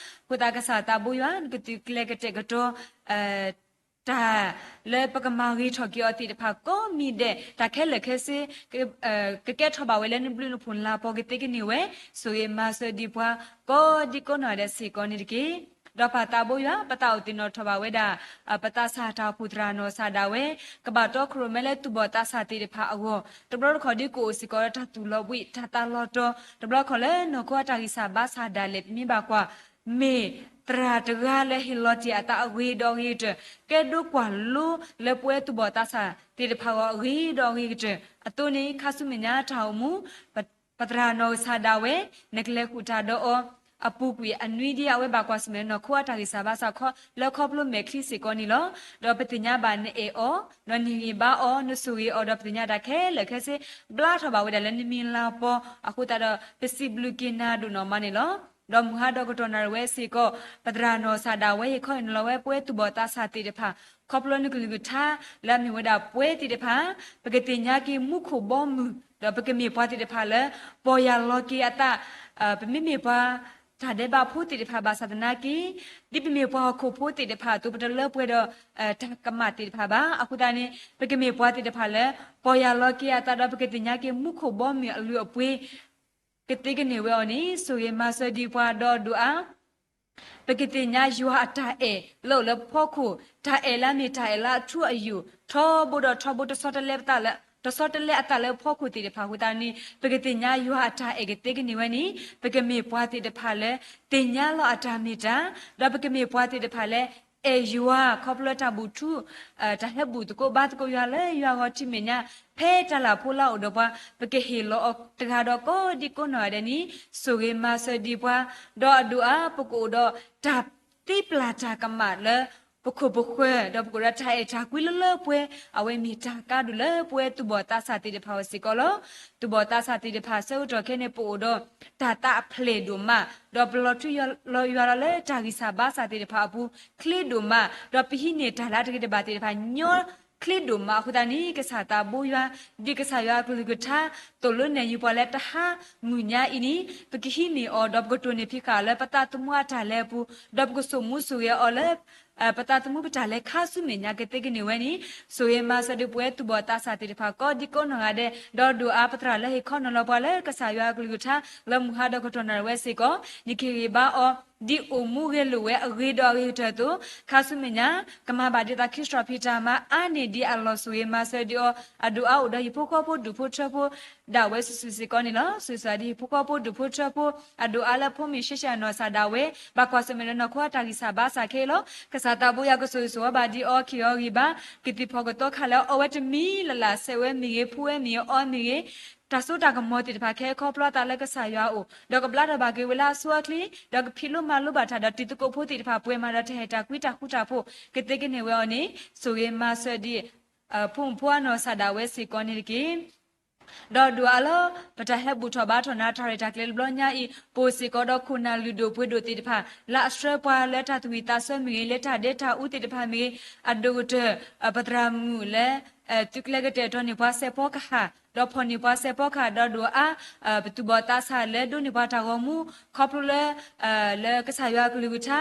အဃိသတးကစၢ်သးဘိယွၤ နကသုးကျဲၤကတဲာ်ကတီၤ တၢ်လၢပကမၤဂ့ၤထီၣ်က့ၤအီၤသ့ၣ်တဖၣ်ကိးမံၤဒဲး တၢ်ခဲလၢာ်ခဲဆ့ ကကဲထီၣ်ဘၣ်ဝဲလၢနဘျုးနဖှိၣ်လၤပီၤကသ့ကန့ၢ်ဝဲ ဆိၣ်ဂ့ၤမၤစၢၤဒံးပှၤ ကိးဒံကိးနီၢ်ဂၤဒဲးစ့ၢ်ကီးန့ၣ်တက့ၢ်. ဒီးပၢ်သးဘိယွၤ ပသးအိၣ်သ့ၣ်နီၣ်ထီၣ်ဘၣ်ဝဲဒၣ် ပသးစၢ်တၢ်အိၣ်ဖှိၣ်သရၣ်နီၢ်ကစၢ်ဒၣ်ဝဲ ကဘၣ်တီခိၣ်ရိၣ်မဲလၢသူၣ်ဘီၣ်သးစၢ်သ့ၣ်တဖၣ်အဂီၢ် တဘျီတခီၣ်ဒ်ကအိၣ်စ့ၢ်ကီးဒီးတၢ်သူၣ်လီၤဘှံး တၢ်သးလီၤတီၤ တဘျီတခီၣ်လၢနီၢ်ခိအတၢ်ဂံၢ်စၢ်ဘါစၢ်ဒၣ်လဲာ် ပမ့ၢ်ဘၣ်ကွၢ် မ့ၢ်သရၣ်တဂၤလၢဟ့ၣ်လီၤတ့ၢ်အသးအဂ့ၤဒီးအဂ့ၤကတၢၢ် ကဲဒိကွၢ်လိလၢပဝဲသူၣ်ဘီၣ်သးစၢ်သ့ၣ်တဖၣ်အဂီၢ်အဂ့ၤဒီးအဂ့ၤကတၢၢ် အသိးန့ၣ် ခါဆူမဲာ်ညါတၢ်အိၣ်မူ ပသရၣ်နီၢ်ကစၢ်ဒၣ်ဝဲ နကလဲၤဃုာ်တၢ်ဒီးအီၤ အပူၤကွံာ်အနွံဒ်အဝဲဘၣ်ကွၢ်ဆၢၣ်မဲာ်လၢနီၢ်ခိအတၢ်ဂံၢ်စၢ်ဘါစၢ်ခီ လၢခီဖျိမဲာ်ချံစ့ၢ်ကီးန့ၣ်လီၤ. ဒီးပသ့ၣ်ညါဘၣ်နအဲၣ်အီၤ ဒီးနဟ့ၣ်ဂံၢ်ဘါအီၤ နဆိၣ်ဂ့ၤအီၤ ဒီးပသ့ၣ်ညါတၢ်ခဲလၢာ်ခဲဆ့ ဘျါထီၣ်ဘၣ်ဝဲဒၣ်လၢနမံၤလၤပီၤ အဃိသတးဒီး ပစံးဘျုးက့ၤနၤဒိၣ်နီၢ်မးန့ၣ်လီၤ. ဒီးမုၢ်ဟါဒီးကတီၢ်နၣ်ရံၣ်ဝဲစ့ၢ်ကီး ပသရၣ်နီၢ်ကစၢ်ဒၣ်ဝဲ ဟ့ၣ်ခီဟ့ၣ်နီၤလီၤဝဲပဝဲသူၣ်ဘီၣ်သးစၢ်သ့ၣ်တဖၣ် ခီဖျိလၢနကလုၢ်ကထါ လၢအမ့ၢ်ဝဲဒၣ်ပဝဲသ့ၣ်တဖၣ် ပကသ့ၣ်ညါက့ၤမူခိၣ်ဘီမုၢ် ဒီးပကမ့ၢ်ပှၤသ့ၣ်တဖၣ်လၢ ပီၢ်ယၢ်လီၤက့ၤအသး ပမ့မ့ၢ်ပှၤ တၢ်ဒဲးဘးဖိသ့ၣ်တဖၣ် ဘၣ်ဆၣ်သနာ်က့ ဒ်ပမ့ၢ်ပှၤဟီၣ်ခိၣ်ဖိသ့ၣ်တဖၣ်အသိး ပတလၢပှဲၤဒီး တၢ်ကမၣ်သ့ၣ်တဖၣ်ဘၣ်. အဃိသတးန့ၣ် ပကမ့ၢ်ပှၤသ့ၣ်တဖၣ်လၢ ပီၢ်ယၢ်လီၤက့ၤအသးဒီး ပကသ့ၣ်ညါက့ၤမူခိၣ်ဘီမုၢ်အလုၢ်အပှ့ၤ ကသ့ကန့ၢ်ဝဲအီၤန့ၣ် ဆိၣ်ဂ့ၤမၤစၢၤဒံးပှၤဒီးဒိၣ်အါ ပကသ့ၣ်ညါယွၤအတၢ်အဲၣ်လၢအိၣ်လၢဖီခိၣ်, တၢ်အဲၣ်လၢအမ့ၢ်တၢ်အဲၣ်လၢအထူအယိာ်, ထီဘိဒီးထီဘိ တဆီတလဲအသးလၢဖီခိၣ်သ့ၣ်တဖၣ်အဃိသတးန့ၣ် ပကသ့ၣ်ညါယွၤအတၢ်အဲၣ်ကသ့ကန့ၢ်ဝဲန့ၣ် ပကမ့ၢ်ပှၤသ့ၣ်တဖၣ်လၢ သ့ၣ်ညါလီၤအတၢ်မ့ၢ်တၢ်, ဒီးပကမ့ၢ်ပှၤသ့ၣ်တဖၣ်လၢ အဲၣ်ယွၤခီဖျိတၢ်ဘူၣ်ထူ တၢ်ဟဲဘူၣ်သကိးဘါသကိးယွၤလၢယွၤဂီၤထံးမဲာ်ညါ ဖဲတၢ်လၢ်ဖိလၢအအိၣ်ဒီးပှၤ ပကဟ့ၣ်လီၤအီၤတဂၤဒီးကိးဒံကိးနီၢ်ဂၤဒဲးန့ၣ် ဆိၣ်ဂ့ၤမၤစၢၤဒံးပှၤ, ဒီးအဒိၣ်အါ ပကအိၣ်ဒီးတၢ်သံပျၢ်တၢ်ကမၣ်လၢ ပခိၣ်ပဃၢၤ ဒီးပကအိၣ်ဒီးတၢ်အဲၣ်တၢ်ကွံလၢလၢပှဲၤ အဝဲမ့ၢ်တၢ်ကါဒိၣ်လၢပဝဲသူၣ်ဘီၣ်သးစၢ်သ့ၣ်တဖၣ်အဂီၢ်စ့ၢ်ကီးလီၤ. သူၣ်ဘီၣ်သးစၢ်သ့ၣ်တဖၣ် ဆၢကတီၢ်ခဲအံၤန့ၣ် ပအိၣ်ဒီးတၢ်သးအဖျဲၣ်ဒိၣ်မး, ဒီးပလီၤထွံလီၤယွၤလီၤလၢတၢ်ဂံၢ်စၢ်ဘါစၢ်သ့ၣ်တဖၣ်အပူၤ ချ့ဒိၣ်မး, ဒီးပဟံးန့ၢ်တၢ်လၢတဂ့ၤတဘၣ်သ့ၣ်တဖၣ် ညီချ့ဒိၣ်မးအဃိသတးန့ၣ် ကစၢ်သးဘိယွၤ ဒ်ကစၢ်ယွၤအကလုၢ်ကထါ သိၣ်လိနဲၣ်ယုာ်ပှၤလၢတဟါမုၢ်ညါအံၤန့ၣ် ပကဟံးန့ၢ်အီၤ ဒီးပကတိၢ်န့ၢ်ဖံးဃာ်အီၤလၢပသးသမူအတၢ်လဲၤအပူၤ, ဒီးပကဆိၣ်မူဆိၣ်ဂ့ၤအီၤလၢ ပသးသမူပတၢ်လဲၤခါဆူမဲာ်ညါကသ့ကန့ၢ်ဝဲန့ၣ် ဆိၣ်ဂ့ၤမၤစၢၤဒံးပဝဲသူၣ်ဘီၣ်သးစၢ်သ့ၣ်တဖၣ် ကိးဒံကိးနီၢ်ဂၤဒဲး, ဒီးဒိၣ်အါပသရၣ်လၢဟ့ၣ်ခီနီၤလီၤပှၤလၢကစၢ်ယွၤအကလုၢ်ကထါ လၢမုၢ်ဟါဒီးကတီၢ်နၣ်ရံၣ်ဝဲစ့ၢ်ကီး ယကဟ့ၣ်ဂံၢ်ဘါအီၤ ဒ်အိၣ်မူဂဲၤလိာ်ဝဲအဂ့ၤဒီးအဂ့ၤကတၢၢ်အသိး, ခါဆူမဲာ်ညါ ကမၤဘၣ်ဒ်သိးခံစရီဖံးတၢ်မၤအါန့ၢ်ဒံးအလီၢ် ဆိၣ်ဂ့ၤမၤစၢၤဒံးအီၤ အဒိၣ်အါအိၣ်ဒီးဟံၣ်ဖိဃီဖိဒူၣ်ဖိထၢဖိ ဒၣ်ဝဲစုာ်စုာ်စ့ၢ်ကီးန့ၣ်လီၤ. ဆိၣ်ဂ့ၤဆိၣ်ဝါဒံးဟံၣ်ဖိဃီဖိဒူၣ်ဖိထၢဖိ အဒိၣ်အါလၢဖိမုၣ်ရှဲရှဲအနီၢ်ကစၢ်ဒၣ်ဝဲ ဘၣ်ကွၢ်ဆၢၣ်မဲာ်လၢနီၢ်ခိအတၢ်ဂံၢ်စၢ်ဘါစၢ်ခဲအံၤလီၤ. ကစၢ်သးဘိယွၤကဆိၣ်ဂ့ၤဆိၣ်ဝါဘၣ်ဒံးအီၤ ကဟ့ၣ်အီၤဂံၢ်ဘါ ကသံၣ်ဖီၣ်ကသီခါလၢအီဝဲတမံၤလၢ်လၢ် ဆဲးဝဲမ့ၢ်ဂ့ၤ ဖှူဝဲမ့ၢ်ဂ့ၤ အီမ့ၢ်ဂ့ၤ တၢ်စိတၢ်ကမီၤသ့ၣ်တဖၣ်ခဲခီဖျိအသးလၢကစၢ်ယွၤအအိၣ် ဒီးကဘျါထီၣ်ဘၣ်က့ၤဝဲလၢအဆိအချ့ ဒီးကဖံးလိမၤလိဘၣ်တၢ်ဒီးတံၤသကိးဖိသ့ၣ်တဖၣ်ပှဲၤမးဒီးတၢ်ဟဲတၢ်ကွံတၢ်ဃူတၢ်ဖိး ကသ့ကန့ၢ်ဝဲအီၤန့ၣ် ဆိၣ်ဂ့ၤမၤစၢၤဒံး ဖိမုၣ်ဖိအနီၢ်ကစၢ်ဒၣ်ဝဲစ့ၢ်ကီးန့ၣ်တက့ၢ်. ဒီးဒိၣ်အါလၢ ပတၢ်ဟဲဘူၣ်ထီၣ်ဘါထီၣ်နၤတၢ်ရဲၣ်တၢ်ကျဲၤတဘျီညါအံၤ ပအိၣ်စ့ၢ်ကီးဒီးခိၣ်နၢ်လုၢ်ဒိၣ်ပှ့ၤဒိၣ်သ့ၣ်တဖၣ် လၢအဆှၢပှၤလၢတၢ်သူၣ်ဝံၣ်သးဆၢမ့ၢ်ဂ့ၤ လၢတၢ်ဒဲးတၢ်အူသ့ၣ်တဖၣ်မ့ၢ်ဂ့ၤ အဒိၣ်ကတၢၢ် ပသရၣ်မုၣ်လၢ သုးကျဲၤကတဲာ်ကတီၤန့ၢ်ပှၤစဲးဖီကဟၣ် ဒီးဖီၣ်န့ၢ်ပှၤစဲးဖီကဟၣ် ဒီးဒိၣ်အါ ပသူၣ်ဘီၣ်သးစၢ်လၢဒိးန့ၢ်ပှၤတၢ်ဂီၤမူ ခီဖျိလၢ လၢကစၢ်ယွၤအကလုၢ်ကထါ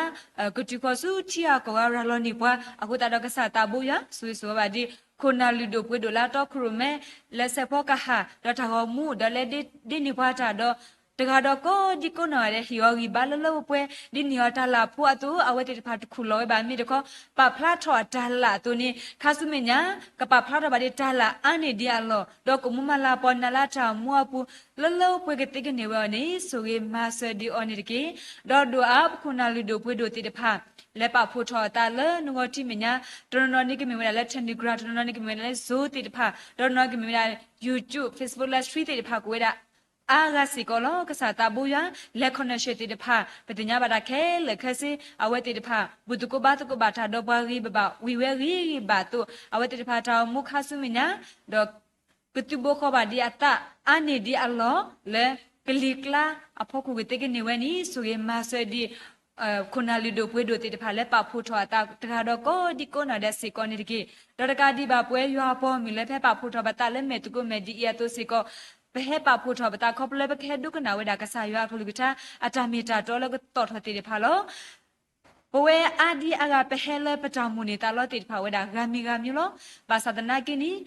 ကတုၤဃီၤဆူထံဂၤကီၢ်ဂၤရၤလီၤန့ၢ်ပှၤ အဃိသတးဒီးကစၢ်သးဘိယွၤ ဆိၣ်ဂ့ၤဆိၣ်ဝါဘၣ်ဒံး ခိၣ်နၢ်လုၢ်ဒိၣ်ပှ့ၤဒိၣ်လၢတီခိၣ်ရိၣ်မဲ လၢစဲးဖီကဟၣ် ဒီးတၢ်ဂီၤမူ ဒီးလၢဒ့န့ၢ်ပှၤတၢ်ဒီး တဂၤဒီးကိးဒံကိးနီၢ်ဂၤဒဲး ဟ့ၣ်အီၤဂံၢ်ဘါလၢလၢပှဲၤပှဲၤ ဒ်န့ၢ်အီၤတၢ်လၢ်ဖိအသိး အဝဲသ့ၣ်တဖၣ်တခူၣ်လီၤဝဲဘၣ်မ့ၢ်တခီ ပာ်ဖျါထီၣ်အတၢ်လၢ်အသိးန့ၣ် ခါဆူမဲာ်ညါ ကပာ်ဖျါထီၣ်ဘၣ်ဒံးတၢ်လၢ်အါန့ၢ်ဒံးအလီၢ် ဒီးကမူမၤလၤပီၤနၤလၢတၢ်မူအပူၤ လၢလၢပှဲၤပှဲၤကသ့ကန့ၢ်ဝဲအီၤန့ၣ် ဆိၣ်ဂ့ၤမၤစၢၤဒံးအီၤန့ၣ်တက့ၢ်. ဒီးဒိၣ်အါပခိၣ်နၢ်လုၢ်ဒိၣ်ပှ့ၤဒိၣ်သ့ၣ်တဖၣ် လၢပာ်ဖှိၣ်ထီၣ်အသးလၢနဂီၢ်ထံမဲာ်ညါ တနီၤနီၤန့ၣ်ကမ့ၢ်ဝဲဒၣ်လၢ Telegram တနီၤနီၤန့ၣ်ကမ့ၢ်ဝဲဒၣ်လၢ Zoom သ့ၣ်တဖၣ် တနီၤနီၤကမ့ၢ်ဝဲဒၣ် YouTube Facebook Live Stream သ့ၣ်တဖၣ် ကအိၣ်ဝဲဒၣ်အါဂၤစ့ၢ်ကီးလီၤ. ကစၢ်သးဘိယွၤ လဲၤ connection သ့ၣ်တဖၣ် ပသ့ၣ်ညါဘၣ်တၢ်ခဲလၢာ်ခဲဆ့ အဝဲသ့ၣ်တဖၣ် ဘူၣ်သကိးဘါသကိးဘၣ်တၢ်ဒီးပှၤဂ့ၤဘၣ်ဘၣ် ဝံၤဝဲဂ့ၤဂ့ၤဘၣ်အသိး အဝဲသ့ၣ်တဖၣ်တၢ်အိၣ်မူခါဆူမဲာ်ညါ ဒီး ကသုးဘိဃီဘၣ်ဒံးအသးအါန့ၢ်ဒံးအလီၢ်လၢ ကလံၤကျါအဖီခိၣ်ကသ့ကန့ၢ်ဝဲန့ၣ် ဆိၣ်ဂ့ၤမၤစၢၤဒံး ခိၣ်နၢ်လုၢ်ဒိၣ်ပှ့ၤဒိၣ်သ့ၣ်တဖၣ်လၢပာ်ဖှိၣ်ထီၣ်အသးတဂၤဒီးကိးဒံကိးနီၢ်ဒဲးစ့ၢ်ကီးန့ၣ်တက့ၢ်. ဒီးတကးဒံးဘၣ်ပဝဲယွၤအပှၤမုၣ်လၢဖဲပာ်ဖှိၣ်ထီၣ်ပသးလၢမဲာ်သကိးမဲာ်ဒ်အံၤအသိးစ့ၢ်ကီး ပဟဲပာ်ဖှိၣ်ထီၣ်ပသးခီဖျိလၢပကဟဲဒိကနၣ်ဝဲဒၣ်ကစၢ်ယွၤအကလုၢ်ကထါ အတၢ်မ့ၢ်တၢ်တီလၢကသီၣ်ထီၣ်သ့ၣ်တဖၣ်လီၤ. ပဝဲအါဒံအါဂၤပဟဲလၢပတၢ်မိၣ်န့ၢ်သးလီသ့ၣ်တဖၣ်ဝဲဒၣ်ဂၤမံၤဂၤမံၤလီၤ. ဘၣ်ဆၣ်သနာ်က့န့ၣ်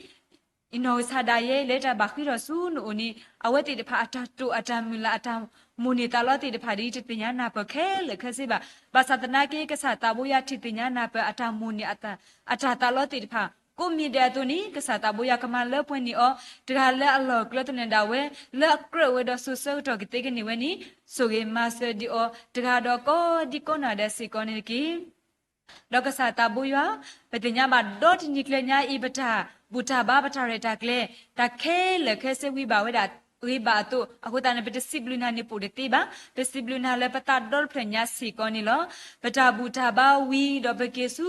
ယနီၢ်ကစၢ်ဒၣ်ယဲလၢတၢ်ဘၣ်ဃ့ထီၣ်ဆူနအိၣ်န့ၣ် အဝဲသ့ၣ်တဖၣ်အတၢ်တိာ်အတၢ်မုၢ်လၢ်အတၢ် မိၣ်န့ၢ်သးလီသ့ၣ်တဖၣ်ဒ်အံၤ တသ့ၣ်ညါနၢ်ပၢၢ်ခဲလၢာ်ခဲဆ့ဘၣ်. ဘၣ်ဆၣ်သနာ်က့ ကစၢ်သးဘိယွၤထံၣ်သ့ၣ်ညါနၢ်ပၢၢ် အတၢ်မိၣ်န့ၢ်အတၢ်သးလီသ့ၣ်တဖၣ် ကိးမံၤဒဲးအသိးန့ၣ် ကစၢ်သးဘိယွၤကမၤလၢပှဲၤန့ၢ်အီၤ တဂၤလၢအလီၢ်ကျၢၤသနၢၣ်ဒၣ်ဝဲ လၢအကြၢးဝဲဒီးစိၤဆၢကတီၢ်ကသ့ကန့ၢ်ဝဲန့ၣ် ဆိၣ်ဂ့ၤမၤစၢၤဒံးအီၤ တဂၤဒီးကိးဒံကိးနီၢ်ဒဲးစ့ၢ်ကီးန့ၣ်တက့ၢ်. ဒီးကစၢ်သးဘိယွၤ, ပသ့ၣ်ညါဘၣ်ဒီတနံၤကျဲညါအံၤ ပတၢ်ဘူၣ်တၢ်ဘါ ပတၢ်ရဲၣ်တၢ်ကျဲၤ တၢ်ခဲလၢာ်ခဲဆ့ဝံၤဘၣ်ဝဲဒၣ်ဂ့ၤဘၣ်အသိး, အဃိသတးန့ၣ် ပတစံးဘျုးနၤန့ၣ်ပိာ်တသ့ဘၣ်. ပစံးဘျုးနၤလၢပသးဒီတဖျၢၣ်ညါစ့ၢ်ကီးန့ၣ်လီၤ. ပတၢ်ဘူၣ်တၢ်ဘါဝံၤဒီးပက့ၤဆူ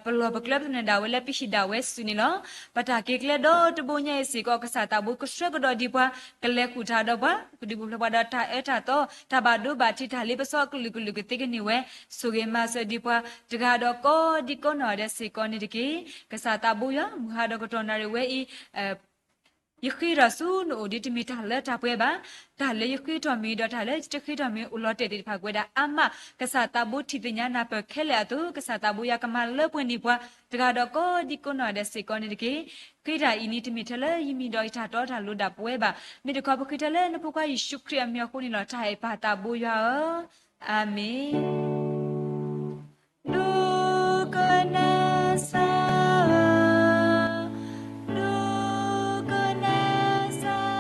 ပလီၢ်ပကျဲသနၢၣ်ဒၣ်ဝဲလၢပဟံၣ်ဒၣ်ဝဲစုာ်န့ၣ်လီၤ. ပတၢ်က့ၤကျဲဒီတဘိညါအံၤစ့ၢ်ကီး ကစၢ်သးဘိကဆှၢကဒီးဒံးပှၤ, ကလဲၤဃုာ်တၢ်ဒီးပှၤ, ကဒုးပူၤဖျဲးပှၤဒီးတၢ်အၢတၢ်သီ, တၢ်ဘၣ်ဒိဘၣ်ထံး တၢ်လ့ပစီအကလုာ်ကလုာ်ကသ့ကန့ၢ်ဝဲ, ဆိၣ်ဂ့ၤမၤစၢၤဒံးပှၤ, တဂၤဒီးကိးဒံကိးနီၢ်ဒဲးစ့ၢ်ကီးန့ၣ်တက့ၢ်. ကစၢ်သးဘိယွၤ, မုၢ်ဟါဒီးကတီၢ်နၣ်ရံၣ်ဝဲအံၤ ယဃ့ထီၣ်ဆူနအိၣ်ဒ်တမ့ၢ်တၢ်လၢတၢ်ပှဲၤဘၣ်. တၢ်လၢယဃ့ထီၣ်မ့ၢ်ဒီးတၢ်လၢယတဃ့ထီၣ်မ့ၢ်အိၣ်လီၤတဲာ်သ့ၣ်တဖၣ် ကဝဲဒၣ်အါမး, ကစၢ်သးဘိထံၣ်သ့ၣ်ညါနၢ်ပၢၢ်ခဲလၢာ်အသိး, ကစၢ်သးဘိယွၤကမၤလၢပှဲၤန့ၢ်ပှၤ, တဂၤဒီးကိးဒံကိးနီၢ်ဒဲးစ့ၢ်ကီးန့ၣ်တက့ၢ်. ဃ့တၢ်အံၤန့ၣ် တမ့ၢ်ထဲလၢယမံၤဒီးယတၢ်တီတၢ်လိၤဒၣ်ပဝဲဘၣ်. မ့ၢ်တခီပဃ့ထဲလၢနဖိခွါယ့ၣ်ၡူးခရံာ်အမံၤအဃိန့ၣ်လီၤ. တၢ်အဲၣ်ပၢ်သးဘိယွၤဧၢ, အၤမ့ၣ်. ဒိကနၣ်စၢ်ဧၢ, ဒိကနၣ်စၢ်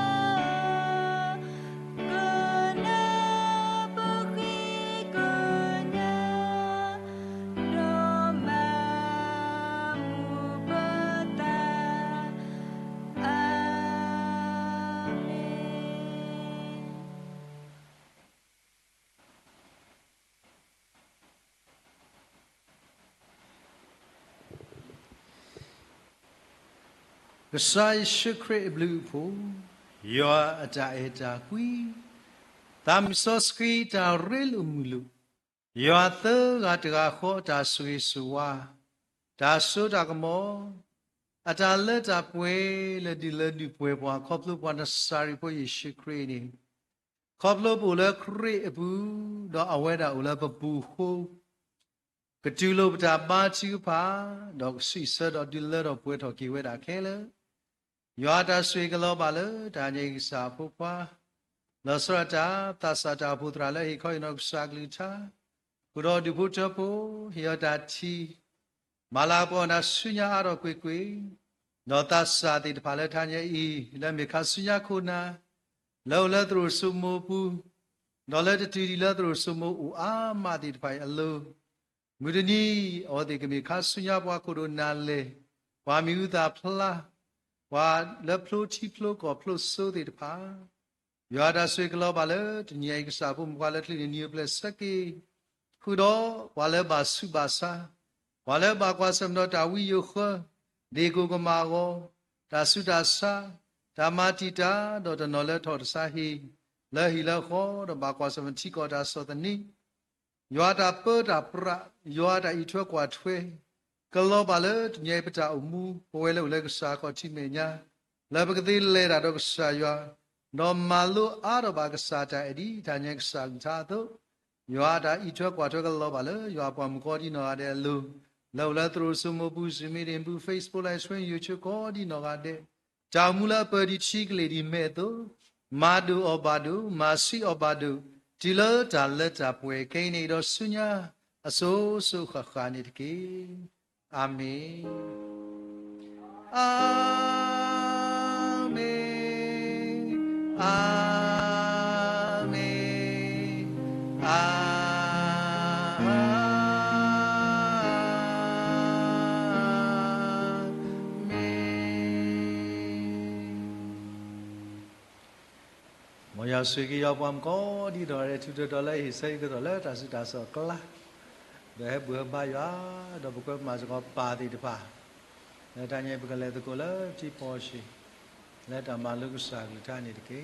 ဧၢ, ကနၢ်ပဃ့ကညး, ဒီးမၤမုာ်ပသး, အၤမ့ၣ်. ကစၢ်ယ့ၣ်ၡူးခရံာ်အဘျုးအဖှိၣ်, ယွၤအတၢ်အဲၣ်တၢ်ကွံ, သးမုၢ်စီဆှံတၢ်ရ့လိာ်မုာ်လိာ်, ယွၤသၢဂၤတဂၤဃီအတၢ်ဆိၣ်ဂ့ၤဆိၣ်ဝါ, တၢ်စိတၢ်ကမီၤ, အတၢ်လၢတၢ်ပှဲၤလၢဒုးလၢဒုးပှဲၤပှၤ ခီဖျိပှၤနစၤရ့းဖိယ့ၣ်ၡူးခရံာ်န့ၣ်, ခီဖျိပအိၣ်လၢခရံာ်အပူၤ, ဒီးအဝဲဒၣ်အိၣ်လၢပပူၤအဃိ ကတူၢ်လိာ်ပတၢ်ဘါထုကဖၣ်, ဒီးကစံးဆၢဒီးဒုးလၢထီၣ်ပှဲၤထီၣ်က့ၤဝဲဒၣ်ခဲလၢာ်. ယွၤအတၢ်ဆိၣ်ဂ့ၤကလီၤဘၣ်လၢတၢ်ညါအံၤကစၢ်အဖိခွါ, လီၤဆီဒၣ်တၢ်, သးစၢ်တၢ်အိၣ်ဖှိၣ်သရၣ်လၢဟ့ၣ်ခီဟ့ၣ်နီၤကစၢ်အကလုၢ်ကထါ, ဃုာ်ဒီးဒူၣ်ဖိထၢဖိ, ဟ့ၣ်အီၤတၢ်ထံၣ် မၤလၤကပီၤနၤဆူညါအါထီၣ်ကွ့ၢ်ကွ့ၢ်, ဒီးသးစၢ်သ့ၣ်တဖၣ်လၢတၢ်ညါအံၤ လၢမ့ၢ်ခါဆူညါခိၣ်နၢ်, လၢအိၣ်လၢသရိာ်စိမိၤပူၤ, ဒီးလၢတတုၤဒံးလၢသရိာ်စိမိၤအိၣ်အါမးသ့ၣ်တဖၣ်အံၤအလိၤ, မုၢ်တနံၤ အဝဲသ့ၣ်ကမ့ၢ်ခါဆူညါပှၤခိၣ်ဒိၣ်နၢ်လဲၢ်, ပှၤမံၤဟူသၣ်ဖျါ, ပှၤလၢဖျိထံဖျိကီၢ်ဖျိစိသ့ၣ်တဖၣ်, ယွၤတၢ်ဆိၣ်ဂ့ၤကလီၤဘၣ်လၢတနံၤအံၤကစၢ်ဖိမုၣ်ဖိခွါလၢချံးန့ၣ်နံၤအပျဲၢ်ဆၢက့ၤ, ဃုာ်ဒီးပှၤလၢဘၣ်ဆူးဘၣ်ဆါ, ပှၤလၢဘၣ်ကွၢ်ဆၢၣ်မဲာ်ဒီးတၢ်ဝံယိၤဃၢ, ဒ့ၣ်ကိၣ်ကမၣ်အဂီၢ်, တၢ်ဆူးတၢ်ဆါ, တၢ်မၤတံာ်တာ်, ဒီးတနီၤလၢထီၣ်တၢ်ဆါဟံၣ်, လၢဟံၣ်လၢဃီ, ဒီးဘၣ်ကွၢ်ဆၢၣ်မဲာ်ထံကီၢ်တၢ်ဆီၣ်သနံး, ယွၤတၢ်ပၢတၢ်ပြး, ယွၤတၢ်အံးထွဲကွၢ်ထွဲ, ကလီၤဘၣ်လၢတနံၤအံၤပတၢ်အိၣ်မူ, ပဝဲလၢအိၣ်လၢကစၢ်ခီၣ်ထံးမဲာ်ညါ, လၢပကသ့လဲၤတၢ်ဒီးကစၢ်ယွၤ, ဒီးမၤလိအါထီၣ်ဘၣ်ကစၢ်တၢ်အဲၣ်ဒံးတၢ်ညါကစၢ်ကလုၢ်ကထါအသိး, ယွၤတၢ်အံးထွဲကွၢ်ထွဲကလီၤဘၣ်လၢယွၤပှၤမုၣ်ကိးဒံးနီၢ်ဂၤဒဲးအလိၤ, လၢအိၣ်လၢသရိာ်စိမိၤပူၤ Zoom meeting ပူၤ Facebook Live Stream YouTube ကိးဒံးနီၢ်ဂၤဒဲး တၢ်အိၣ်မူလၢအပၢၢ်ဒံးထံကလ့ၢ်ဒံးမဲာ်အသိး, မၤဒိၣ်အီၤဘၣ်ဒိၣ်, မၤဆံးအီၤဘၣ်ဒိၣ်, တုၤလၢတၢ်လၢတၢ်ပှဲၤခဲအံၤန့ၣ် ဒီးဆူညါအစိၤဃၣ်ဃၣ်န့ၣ်တက့ၢ်. အၤမ့ၣ်, အၤမ့ၣ်, အၤမ့ၣ်, အၤမ့ၣ်. မ်ယွၤဆိၣ်ဂ့ၤက့ၤယွၤပှၤမုၣ်ကိးဒံးနီၢ်ဂၤဒဲး ထူးထူးတီၤတီၤလၢဟ့ၣ်ဆၢက့ၤအသးလၢတၢ်ဆူးတၢ်ဆါအကျါ, ဒီးဟဲဘူၣ်ဟဲဘါယွၤ, ဒီးပကွဲမုာ်စ့ၢ်ကီးပၢ်သ့ၣ်တဖၣ်, လၢတၢ်ညါအံၤပကလဲၤသကိးလၢထံပီၢ်ဆံး, လၢတၢ်မၤလိကစၢ်ကလုၢ်ကထါန့ၣ်တက့ၢ်.